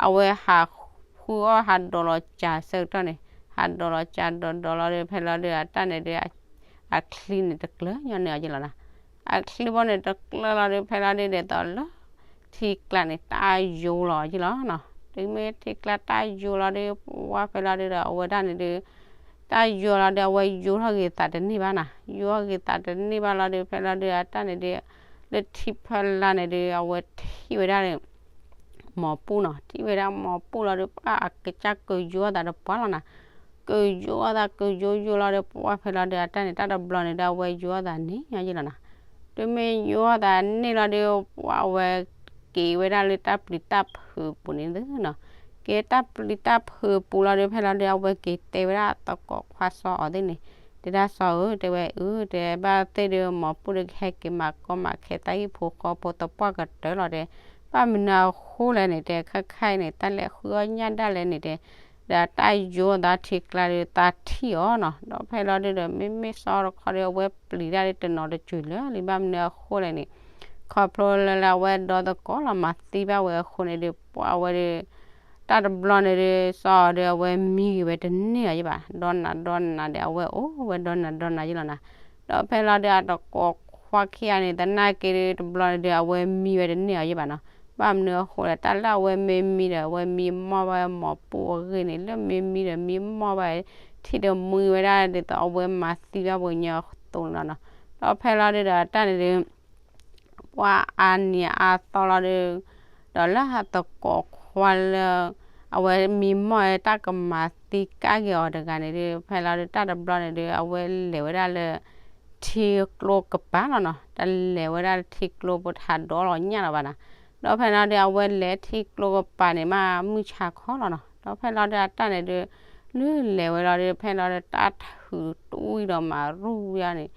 အဝဲဟးဃုအီၣ်ဟးဒိးလီၤစှၤဆၢကတီၢ်န့ၣ် ဟးဒိးလီၤစှၤဒိးဒိးလီၤဒုး ဖဲလီၤဒုး အတၢ်န့ၣ်ဒုး အချံန့ၣ်တကျၢၤညီန့ၢ်အီၤယဲၢ်လီၤနီၤ. အချံဖိန့ၣ်တကျၢၤလီၤဒုး ဖဲလီၤဒုးဒ်သိးလၢ ထံကျါန့ၣ် တၢ်ယိလီၤယဲၢ်လီၤနီၤ. တုၤမ့ၢ်ထံကျါတၢ်ယိလီၤဒုး ပှၢ်ဖဲလီၤဒုးဒီး အဝဲဒၣ်န့ၣ်ဒုး တၢ်ယိလီၤဒုး အဝဲယိထီၣ်ဂ့ၤသးတန့ၢ်ဘၣ်နီၤ. ယိထီၣ်ဂ့ၤသးတန့ၢ်ဘၣ်လီၤဒုး ဖဲလီၤဒုး အတၢ်န့ၣ်ဒုး လၢထံဖီလာ်န့ၣ်ဒုး အဝဲထံၣ်ဝဲဒၣ် မိၢ်ပူၣ်နီၤ. ထံၣ်ဝဲဒၣ်မိၢ်ပူၣ်လီၤဒုး ပှၢ်အကစၢ်ကယိအီၣ်သးတပှၢ်လီၤနီၤ. ကယိအီၣ်သး ကယိယိလီၤဒုး ပှၢ်ဖဲလီၤဒုး အတၢ်န့ၣ် တၢ်တဘျီန့ၣ်ဒုး အဝဲယိအီၣ်သးန့ၢ်ညီယဲၢ်လီၤနီၤ. တုၤမ့ၢ်ယိအီၣ်သးန့ၢ်လီၤဒုး ပှၢ်အဝဲက့ၤဝဲဒၣ်လၢတၢ်ပျံၤတၢ်ဖုးပူၤန့ၣ်သုနီၤ. က့ၤတၢ်ပျံၤတၢ်ဖုးပူၤလီၤဒုး ဖဲလီၤဒုး အဝဲက့ၤတဲဝဲဒၣ်သကိးခွါစီၤအီၤသ့ၣ်န့ၣ် တဲဒၣ်စီၤဧၢ တဲဝဲအၢ တဲဘၣ်သ့ၣ်ဒုး မိၢ်ပူၣ်ဒုးကဟဲက့ၤမၤကီမၤခဲသးဟံၣ်ဖိဃီဖိသပှၢ်ကတၢၢ်လီၤတဲ. ဘၣ်မနုၤအဃိလဲၣ်န့ၣ်တဲ ခဲခါအံၤန့ၣ် တၢ်လဲၤဃုအီၣ်ညၣ်ဒၣ်လဲာ်န့ၣ်တဲ ဒီးတၢ်ယိအီၣ်သးထံကျါဒုး သးထံၣ်အီၤနီၤ. ဒီးဖဲလီၤဒုးဒီး မ့မ့ၢ်စီၤအီၤတခီဒီး အဝဲပျံၤတၢ်ဒုးတနီၤတစူၤလၢာ်လံ ဘၣ်မနုၤအဃိလဲၣ်န့ၣ် ခီဖျိလၢလၢအဝဲဒီသကိးလီၤ မၤသံဘၣ်ဝဲအဃိန့ၣ်ဒုး ပှၢ်အဝဲဒုး တၢ်တဘျီန့ၣ်ဒုး စီၤအီၤဒုး အဝဲမံဂ့ၤဝဲတန့ၢ်အီၤယဲၢ်ဘၣ်. ဒီနၤဒီနၤဒီး အဝဲအိၣ်ဝဲဒီနၤဒီနၤယဲၢ်လီၤနီၤ. ဒီးဖဲလီၤဒုး အတကိးခွါခံဂၤန့ၣ် သနာ်က့ဒုး တဘျီန့ၣ်ဒုး အဝဲမံဝဲတန့ၢ်အီၤယဲၢ်ဘၣ်နီၤ. ဘၣ်မနုၤအဃိလဲၣ် တၢ်လၢအဝဲမ့ၢ်မံဒီး အဝဲမံမီၢ်ဘၣ်ဝဲမိၢ်ပူၣ်အဂ့ၢ်န့ၣ် လၢမ့ၢ်မံဒီးမံမီၢ်ဘၣ် ထံၣ်ဒီးမှံဝဲဒၣ်ဒ်သိးအဝဲမၤသံဘၣ်ပှၤကညီအသိးန့ၣ်လီၤနီၤ. ဒီးဖဲလီၤဒုးဒီး တၢ်န့ၣ်ဒုး ပှၢ်အါနံၤအါသီလီၤဒုး ဒီးလၢအတကိးခွါလၢ အဝဲမံမီၢ်ဝဲတၢ်ကမၤသံကၣ်က့ၤအီၤတဂၤန့ၣ်ဒုး ဖဲလီၤဒုး တၢ်တဘျီန့ၣ်ဒုး အဝဲလဲၤဝဲဒၣ်လၢ ထံကျိကပၤလီၤနီၤ. တၢ်လဲၤဝဲဒၣ်လၢထံကျိဖိတဟးဒိးလီၤညၣ်လီၤဘၣ်နီၤ. ဒီးဖဲလီၤဒုး အဝဲလဲၤထံကျိကပၤန့ၣ် မးမုၢ်ဆါခီလီၤနီၤ. ဒီးဖဲလီၤဒုး အတၢ်န့ၣ်ဒုး လုၢ်လဲၤဝဲလီၤဒုး ဖဲလီၤဒုး တၢ်ထုးတွံၢ်ဒီးမၤရူၢ်ဝံၤန့ၣ်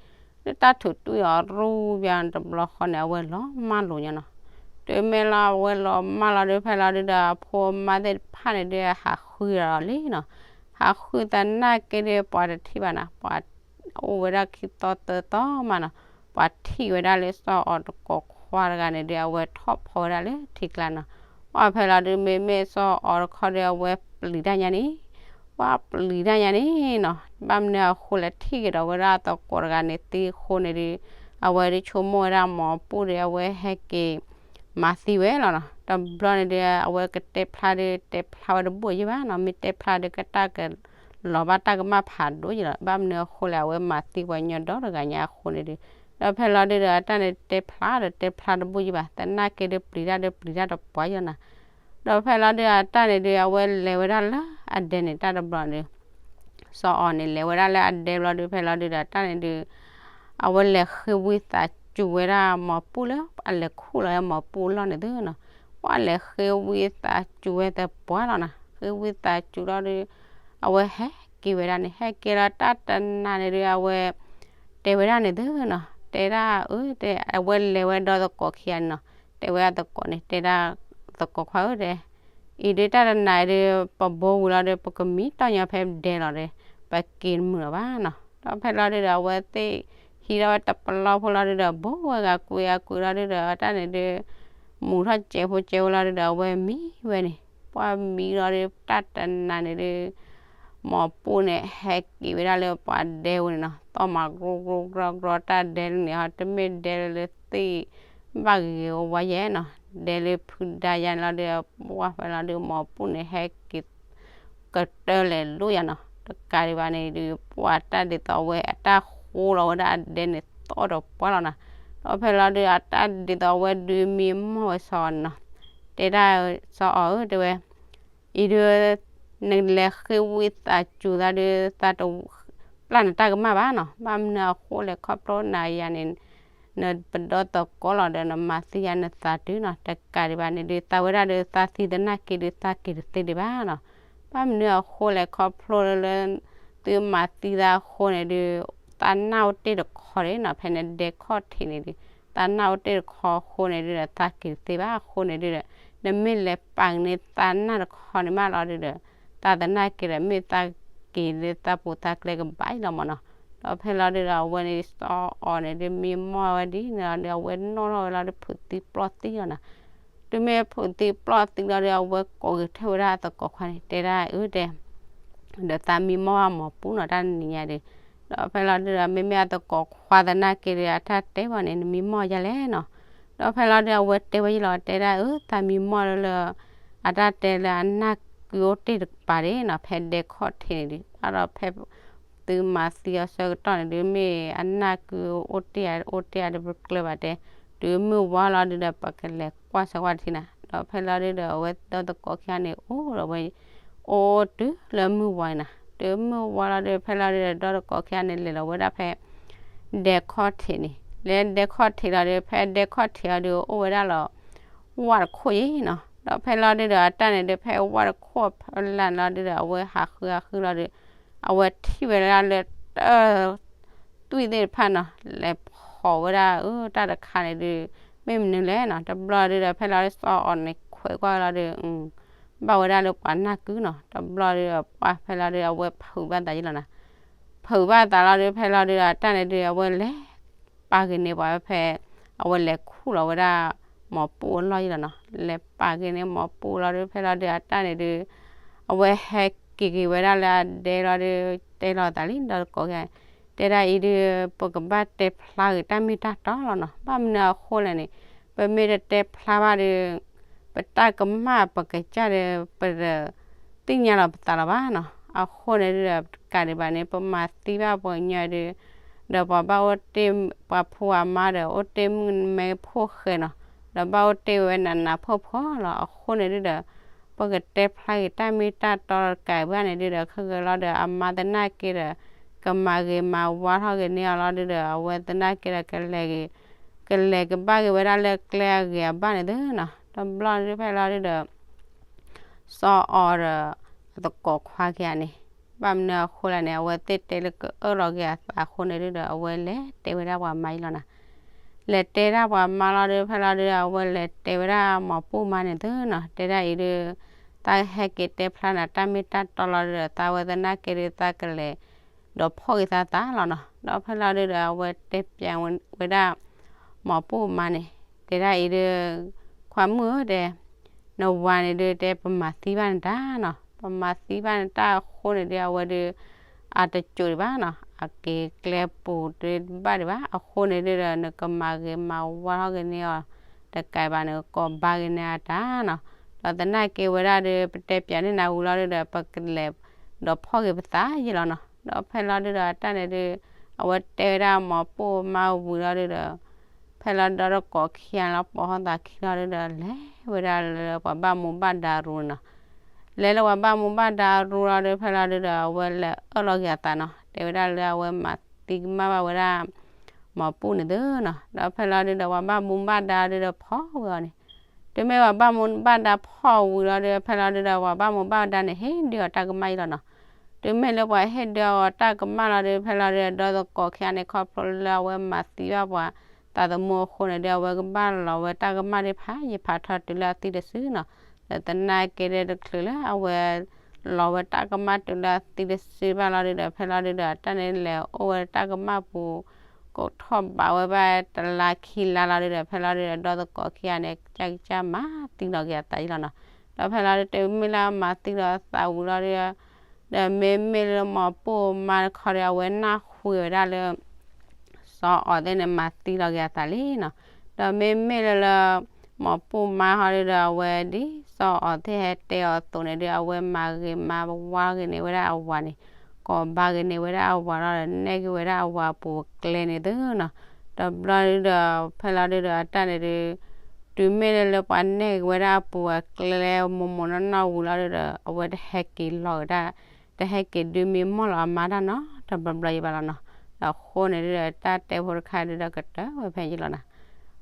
လၢတၢ်ထုးတွံၢ်အီၤရူၢ်ဝံၤတဘျီဃီန့ၣ် အဝဲလီၤမၢ်လိာ်ညါနီၤ. တုၤမ့ၢ်လီၤ အဝဲလီၤမၢ်လီၤဒုး ဖဲလီၤဒုးဒီး အဖိအမါသ့ၣ်တဖၣ်န့ၣ်ဒုး ဟးဃုဒီးလံနီၤ. ဟးဃုသနာ်က့ဒုး ပှၤတထံၣ်ဘၣ်နီၤ. ပှၤအိၣ်ဝဲဒၣ်ခံသီသၢသီမးနီၤ. ပှၤထံၣ်ဝဲဒၣ်လၢစီၤအီၤတကိးခွါတဂၤန့ၣ်ဒုး အဝဲထီၣ်ဖီဝဲဒၣ်လၢထံကျါနီၤ. ပှၢ်ဖဲလီၤဒုး မ့မ့ၢ်စီၤအီၤတခီဒုး အဝဲပျံၤတၢ်ညါန့ၣ် ပှၢ်ပျံၤတၢ်ညါန့ၣ်နီၤ. ဘၣ်မနုၤအဃိလဲၣ် ထံၣ်က့ၤဒီးဝဲဒၣ်သကိးတဂၤန့ၣ်သံအဃိန့ၣ်ဒုး အဝဲဒုးဆိကမိၣ်ဝဲဒၣ်မိၢ်ပူၣ်ဒီး အဝဲဟဲက့ၤမၤသံဝဲလီၤနီၤ. တဘျီန့ၣ်ဒုး အဝဲကတဲဖျါဒုး တဲဖျါဝဲတဘူၣ်ယဲၢ်ဘၣ်နီၤ. မ့ၢ်တဲဖျါဒုး ကတၢ်ကလီၤဘၣ်တၢ်ကမၣ်ဖးဒိၣ်ယဲၢ်လီၤ. ဘၣ်မနုၤအဃိလဲၣ် အဝဲမၤသံပှၤကညီဒီတဂၤညါအဃိန့ၣ်ဒုး ဒီးဖဲလီၤဒုးဒီး အတၢ်န့ၣ်တဲဖျါဒီးတဲဖျါတဘူၣ်ယဲၢ်ဘၣ်. သနာ်က့ဒုး ပျံၤတၢ်ဒုးပျံၤတၢ်တပှၢ်ယဲၢ်နီၤ. ဒီးဖဲလီၤဒုး အတၢ်န့ၣ်ဒုး အဝဲလဲၤဝဲဒၣ်လၢအဒဲန့ၣ် တၢ်တဘျီန့ၣ်ဒုး စီၤအီၤန့ၣ် လဲၤဝဲဒၣ်လၢအဒဲဘျီဒုး ဖဲလီၤဒုးဒီး တၢ်န့ၣ်ဒုး အဝဲလဲၤဃ့ဝံသးစူၤဝဲဒၣ်မိၢ်ပူၣ်လၢ အလဲၤခူၣ်လီၤဝဲမိၢ်ပူၣ်အလီၢ်န့ၣ်သုနီၤ. ပှၢ်လဲၤဃ့ဝံသးစူၤဝဲသပှၢ်လီၤနီၤ. ဃ့ဝံသးစူၤလီၤဒုး အဝဲဟဲက့ၤဝဲဒၣ်န့ၣ် ဟဲက့ၤလီၤတၢ်တနၤန့ၣ်ဒုး အဝဲ တဲဝဲဒၣ်န့ၣ်သုနီၤ. တဲဒၣ်အၢ တဲ အဝဲလဲၤဝဲဒီသကိးခံဂၤန့ၣ်နီၤ. တဲဝဲဒၣ်သကိးန့ၣ် တဲဒၣ်သကိးခွါဧၢ တဲ အံၤဒုးတၢ်တနၤအံၤဒုး ပဘိဝံၤလီၤဒီး ပကမံတီၢ်ညီဖဲဒဲလီၤဒီး ပက့ၤတမုာ်လၢၤဘၣ်နီၤ. ဒီးဖဲလီၤဒုးဒီး အဝဲသ့ၣ်ဟံးထီၣ်ဝဲတပလီၢ်ဖိလီၤဒုးဒီး ဘိဝဲဂၤကွံာ်ဂၤကွံာ်လီၤဒုးဒီး တၢ်န့ၣ်ဒုး မူၤထီၣ်ကဲးဖိကဲးဖိလီၤဒုးဒီး အဝဲမံဝဲန့ၣ် ပှၢ်မံလီၤဒုး တၢ်တနၤန့ၣ်ဒုး မိၢ်ပူၣ်န့ၣ် ဟဲက့ၤဝဲဒၣ်လၢပှၤဒဲဝဲန့ၣ်နီၤ. သီၣ်မၤကရူၢ်ကရူၢ်ကရူၢ်ကရူၢ် တၢ်ဒဲလၢန့ၣ် ဟီတမ့ၢ်ဒဲလၢသ့ၣ်ဘၣ်ဂ့ၤဂ့ၤဝါဝါယဲၢ်နီၤ. ဒဲလၢဖုဒါယါန့ၣ်လီၤဒုး ပှၢ်ဖဲလီၤဒုး မိၢ်ပူၣ်န့ၣ် ဟဲက့ၤ ကတၢၢ်လဲၤလိာ်ယါနီၤ. တကးဒံးဘၣ်န့ၣ်ဒုး ပှၢ်တၢ်ဒ်သိးအဝဲအတၢ်ဃိလီၤဝဲဒၣ်အဒဲန့ၣ် သီၣ်ဒီးပှၢ်လီၤနီၤ. ဒီးဖဲလီၤဒုး အတၢ်ဒ်သိးအဝဲဒုးမံမီၢ်ဝဲစီၤအီၤန့ၣ်နီၤ. တဲဒၣ်စီၤအီၤဧၢ တဲဝဲ အံၤဒုး နလဲၤဃ့ဝံသးစူၤသးဒုး သးတပျၢ်နတၢ်ကမၣ်ဘၣ်နီၤ. ဘၣ်မနုၤအဃိလဲၣ် ခီဖျိနၤယၤန့ၣ် နပဒီသကိးလီၤဒီး နမၤသံယါနသးတုၤနီၤ. တကးဒံးဘၣ်န့ၣ်ဒုး သးဝဲဒၣ်ဒုး သးသံသနာ်က့ဒုး သးက့ၤတသ့ဒံးဘၣ်နီၤ. ဘၣ်မနုၤအဃိလဲၣ် ခီဖျိလၢ သုမၤသံသးအဃိန့ၣ်ဒုး သးနၢ်အိၣ်တ့ၢ်တခီန့ၣ်နီၤ, ဖဲနဒဲခီၣ်ထံးန့ၣ်ဒုး သးနၢ်အိၣ်တ့ၢ်တခီအဃိန့ၣ်ဒုးဒီး သးက့ၤတသ့ဘၣ်အဃိန့ၣ်ဒုးဒီး နမ့ၢ်လဲၤပာ်က့ၤန့ၢ်သးနၢ်တခီန့ၣ်မးလီၤဒုးဒီး သးသနာ်က့ဒီး မ့ၢ်သးက့ၤလၢသးပူၤသးကျဲကဘၣ်အံၤလီၤမၢ်နီၤ. ဒီးဖဲလီၤဒုးဒီး အဝဲန့ၣ်စီၤအီၤန့ၣ်ဒုး မံမီၢ်ဝဲဒ်န့ၣ်လီၤဒီး အဝဲနီၣ်ထီၣ်ဝဲလီၤဒီး ဖုးသံပျီၢ်သံလီၤနီၤ. တုၤမ့ၢ်ဖုးသံပျီၢ်သံလီၤဒီး အဝဲကိးက့ၤထီၣ်ဝဲဒၣ်အသကိးခွါန့ၣ် တဲဒၣ်အၢ တဲ ဒီးသးမံမီၢ်ဝဲမီၤပူၤနီၤ တၢ်နံၤညါဒီး, ဒီးဖဲလီၤဒုးဒီး မ့မ့ၢ်အသကိးခွါသနာ်က့ဒီး အတၢ်တဲဝဲန့ၣ် နမံမီၢ်ယၤလဲၣ်နီၤ. ဒီးဖဲလီၤဒုး အဝဲတဲဝဲယလီၤ တဲဒၣ်အၢ သးမံမီၢ်လၢလၢ အတၢ်တဲလၢအနၢ်ကုအိၣ်တ့ၢ်တကပၤန့ၣ်နီၤ, ဖဲဒဲခီၣ်ထံးန့ၣ်ဒုး ဘၣ်ဒီးဖဲ သုမၤသံအီၤဆၢကတီၢ်န့ၣ်ဒုး မ့ၢ်အနၢ်ကုအိၣ်တ့ၢ်အိၣ်တ့ၢ်အတပကျၢၤဘၣ်တဲ, တုၤမုၢ်ဝါလီၤဒုးဒီး ပကလဲၤကွၢ်ဆၢကွၢ်တထံၣ်နၤ. ဒီးဖဲလီၤဒုးဒီး အဝဲဒီသကိးခံဂၤန့ၣ် အိၣ်ဒီးဝဲ အိၣ်တုၤလၢမုၢ်ဝါန့ၣ်နီၤ, တုၤမုၢ်ဝါလီၤဒုး ဖဲလီၤဒုးဒီး ဒီသကိးခံဂၤန့ၣ် လဲၤလီၤဝဲဒၣ်ဖဲ ဒဲခီၣ်ထံးန့ၣ်, လၢဒဲခီၣ်ထံးလီၤဒုး ဖဲဒဲခီၣ်ထံးအီၤဒုး အိၣ်ဝဲဒၣ်လီၤ ဝၣ်တခိၣ်အံၤနီၤ. ဒီးဖဲလီၤဒုးဒီး အတၢ်န့ၣ်ဒုး ဖဲဝၣ်တခိၣ်အဖီလာ်န့ၣ်လီၤဒုးဒီး အဝဲဟးဃုဟးဃုလီၤဒုး အဝဲထံၣ်ဝဲဒၣ်လၢတၢ် သွံၣ်သ့ၣ်တဖၣ်နီၤ လဲၤဖီၣ်ဝဲဒၣ်အၢ တၢ်တခါန့ၣ်ဒုး မ့ၢ်မနုၤလဲၣ်နီၤ. တဘျီဒုးဒီး ဖဲလီၤဒုးစီၤအီၤန့ၣ် ခွဲးကွၢ်လီၤဒုး ဘၣ်ဝဲဒၣ်လၢပှၤနၢ်ကုနီၤ. တဘျီဒုးဒီး ပှၤဖဲလီၤဒုး အဝဲဖုးဘၣ်သးယလီၤနီၤ. ဖုးဘၣ်သးလီၤဒုး ဖဲလီၤဒုးဒီး အတၢ်န့ၣ်ဒုး အဝဲလဲၤပာ်က့ၤန့ၢ်ပှၤဝဲဖဲ အဝဲလဲၤခူၣ်လီၤဝဲဒၣ် မီၤပူၤအလီၢ်ယလီၤနီၤ. လဲၤပာ်က့ၤန့ၢ်မီၤပူၤလီၤဒုး ဖဲလီၤဒုး အတၢ်န့ၣ်ဒုး အဝဲဟဲက့ၤက့ၤဝဲဒၣ်လၢအဒဲလီၤဒုး တဲလီၤသးလံ ဒီသကိးခံဂၤ တဲဒၣ်အံၤဒုး ပကဘၣ်တဲဖျါဂ့ၤတၢ်မ့ၢ်တၢ်တီလီၤနီၤ. ဘၣ်မနုၤအဃိလဲၣ်န့ၣ် ပမ့ၢ်တတဲဖျါဘၣ်ဒီး ပတၢ်ကမၣ်ပကစၢ်ဒီး ပတသ့ၣ်ညါလီၤပသးလီၤဘၣ်နီၤ. အဃိန့ၣ်ဒုးဒီး တကးဒံးဘၣ်န့ၣ် ပမၤသံဘၣ်ပှၤကညီဒုး ဒီးပှၤဘၣ်အိၣ်တ့ၢ် ပှၤဖိအမါဒီး အိၣ်တ့ၢ်မုၣ်မဲဖိဃဲနီၤ, ဒီးဘၣ်အိၣ်တ့ၢ်ဝဲနးနးဖှီၣ်ဖှီၣ်လီၤ. အဃိန့ၣ်ဒုးဒီး ပကတဲဖျါက့ၤတၢ်မ့ၢ်တၢ်တီတကးဘၣ်န့ၣ်ဒုးဒီး ခဲကလီၤဒီး အမါသနာ်က့ဒီး ကမၤဂ့ၤမၤဝါထီၣ်က့ၤန့ၢ်အီၤလီၤဒုးဒီး အဝဲသနာ်က့ဒီး ကလဲၤက့ၤ ကလဲၤကဘၣ်က့ၤဝဲဒၣ်လၢကျဲအဂ့ၤအဘၣ်န့ၣ်သုနီၤ. တဘျီန့ၣ်ဒုး ဖဲလီၤဒုးဒီး စီၤအီၤဒီး အသကိးခွါခံဂၤန့ၣ် ဘၣ်မနုၤအဃိလဲၣ်န့ၣ် အဝဲသ့ၣ်တဲလၢကအၢၣ်လီၤက့ၤအသးအဃိန့ၣ်ဒုးဒီး အဝဲလဲၤတဲဝဲဒၣ်ပှၤမါယလီၤနီၤ. လဲၤတဲဒၣ်ပှၤမါလီၤဒုး ဖဲလီၤဒုးဒီး အဝဲလဲၤတဲဝဲဒၣ်မီၤပူၤမါန့ၣ်သုနီၤ တဲဒၣ်အံၤဒုး သးဟဲက့ၤတဲဖျါနၤတၢ်မ့ၢ်တၢ်တီလီၤဒုးဒီး သးဝဲသနာ်က့ဒုး သးကလဲၤ ဒီးဖီၣ်က့ၤသးသးလီၤနီၤ. ဒီးဖဲလီၤဒုးဒီး အဝဲတဲပၠးဝဲဒၣ် မီၤပူၤမါန့ၣ် တဲဒၣ်အံၤဒုး ခွါမုၣ်ဧၢ တဲ နဝၤန့ၣ်ဒုး တဲပမၤသံဘၣ်နတၢ်နီၤ, ပမၤသံဘၣ်နတၢ်အဃိန့ၣ်ဒုး အဝဲဒုး အတကိၤဒံးဘၣ်နီၤ, အက့ၤကျဲပူၤတဘၣ်ဒံးဘၣ် အဃိန့ၣ်ဒုးဒီး နကမၤဂ့ၤမၤဝါထီၣ်က့ၤန့ၢ်အီၤ တကးဘၣ် နကကိးဘါက့ၤန့ၢ်အတၢ်နီၤ. ဒီးသနာ်က့ဝဲဒၣ်ဒုး ပတဲပၠးန့ၢ်နၤဝံၤလီၤဒုးဒီး ပကလဲၤ ဒီးဖီၣ်က့ၤပသးယဲလီၤနီၤ. ဒီးဖဲလီၤဒုးဒီး အတၢ်န့ၣ်ဒုး အဝဲတဲဝဲဒၣ်မီၤပူၤမါဝံၤလီၤဒုးဒီး ဖဲလီၤဒီးတကိးခံဂၤလီၤ ပိာ်ထီၣ်သးခံလီၤဒုးဒီး လဲၤဝဲဒၣ်လၢပှၤဘၣ်မူဘၣ်ဒါရူန့ၣ်နီၤ. လဲၤလၢပှၤဘၣ်မူဘၣ်ဒါရူလီၤဒုး ဖဲလီၤဒုးဒီး အဝဲလဲၤအၢၣ်လီၤက့ၤအသးနီၤ, တဲဝဲဒၣ်လၢအဝဲမၤသံကမၣ်ဘၣ်ဝဲဒၣ် မီၤပူၤန့ၣ်သုနီၤ. ဒီးဖဲလီၤဒုးဒီး ပှၤဘၣ်မူဘၣ်ဒါဒုးဒီးဖီၣ်ဝဲအီၤန့ၣ် တုၤမ့ၢ်ပှၤဘၣ်မူဘၣ်ဒါဖီၣ်ဝံၤလီၤဒုး ဖဲလီၤဒုးဒီး ပှၤဘၣ်မူဘၣ်ဒါန့ၣ် ဟ့ၣ်ဒုးအီၤတၢ်ကမၣ်အံၤလီၤနီၤ. တုၤမ့ၢ်လၢပှၤဟ့ၣ်ဒုးအီၤတၢ်ကမၣ်လီၤဒုး ဖဲလီၤဒုးဒီး ဒီသကိးခံဂၤန့ၣ် ခီဖျိလၢအဝဲမၤသံဘၣ်ပှၤသးသမူအဃိန့ၣ်ဒုး အဝဲကဘၣ်လီၤဝဲတၢ်ကမၣ်ဒုးဖးယံာ်ဖးထီတုၤလၢအသံတစုနီၤ. ဒီးသနာ်က့ဒုးတချုးလၢအဝဲ လီၤဝဲတၢ်ကမၣ်တုၤလၢအသံတစုဘၣ်လီၤဒုးဒီး ဖဲလီၤဒုးဒီး အတၢ်န့ၣ်လဲၤအိၣ်ဝဲတၢ်ကမၣ်ပူၤ ကိးထီၣ်ဘးဝဲဘၣ်တလါခံလါလီၤဒုးဒီး ဖဲလီၤဒုးဒီး ဒီသကိးခံဂၤန့ၣ် ကစၢ်ကစၢ်မၤသံလီၤက့ၤအသးယံာ်လီၤနီၤ. ဒီးဖဲလီၤဒုး တုၤမ့ၢ်လၢအမၤသံလီၤအသးဝံၤလီၤဒုး ဒီးမ့မ့ၢ်လၢမီၤပူၤမါတခီဒီး အဝဲနၢ်ဟူဝဲဒၣ်လၢ စီၤအီၤသ့ၣ်န့ၣ် မၤသံလီၤက့ၤအသးလံနီၤ. ဒီးမ့မ့ၢ်လၢလၢ မီၤပူၤမါဟီဒုးဒီး အဝဲဒ်စီၤအီၤသ့ၣ်ဟဲတဲအီၤအသိးန့ၣ်ဒုး အဝဲမၤဂ့ၤမၤဝါဂ့ၤန့ၢ်ဝဲဒၣ်အဝၤန့ၣ်, ကိးဘါဂ့ၤန့ၢ်ဝဲဒၣ်အဝၤလီၤဒီး နဲၣ်က့ၤဝဲဒၣ်အဝၤအပူၤအကျဲန့ၣ်သုနီၤ. ဒီးဘျီဒုးဒီး ဖဲလီၤဒုးဒီး အတၢ်န့ၣ်ဒုး တုၤမ့ၢ်လၢလၢပှၤနဲၣ်က့ၤဝဲဒၣ်အပူၤအကျဲမိၢ်မိၢ်နီၢ်နီၢ်ဝံၤလီၤဒုးဒီး အဝဲတဟဲက့ၤလီၤဝဲဒၣ် တဟဲက့ၤဒုးမံမီၢ်လီၤအမါတၢ်နီတဘျီဘျီယံာ်ဘၣ်လီၤနီၤ. ဒီးအဃိန့ၣ်ဒုးဒီး တၢ်တဲဖိတခါဒုးဒီး ကတၢၢ်ဝဲဖဲယံာ်လီၤနီၤ.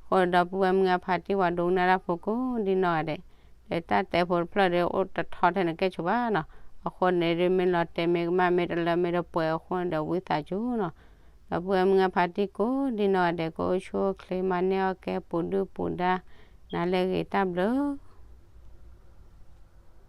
အဃိဒီပုၢ်ဝဲၢ်မုၢ်အဖါတံၢ် ပှၤဒိကနၣ်တၢ်ဖိကိးဒ်နီၢ်ဂၤဒဲး, ဒီးတၢ်တဲဖိတဖျၢၣ်ဒုး အိၣ်တထီထဲနကဲၣ်ဆိးဘၣ်နီၤ. အဃိန့ၣ်ဒုး မ့ၢ်လီၤတဲာ်မ့ၢ်ကမၣ် မ့ၢ်တလၢမ့ၢ်တပှဲၤအဃိန့ၣ်ဒီး ဝံသးစူၤနီၤ, ဒီပုၢ်ဝဲၢ်မုၣ်ခွါဖါတံၢ်ကိးဒံနီၢ်ဂၤဒဲး ကအိၣ်ဆူၣ်အိၣ်ချ့ မၤန့ၢ်အီၣ်ကဲ ပူၤဒုၣ်ပူၤဒါ နၤလၢအဂ့ၤ တၢ်ဘျုး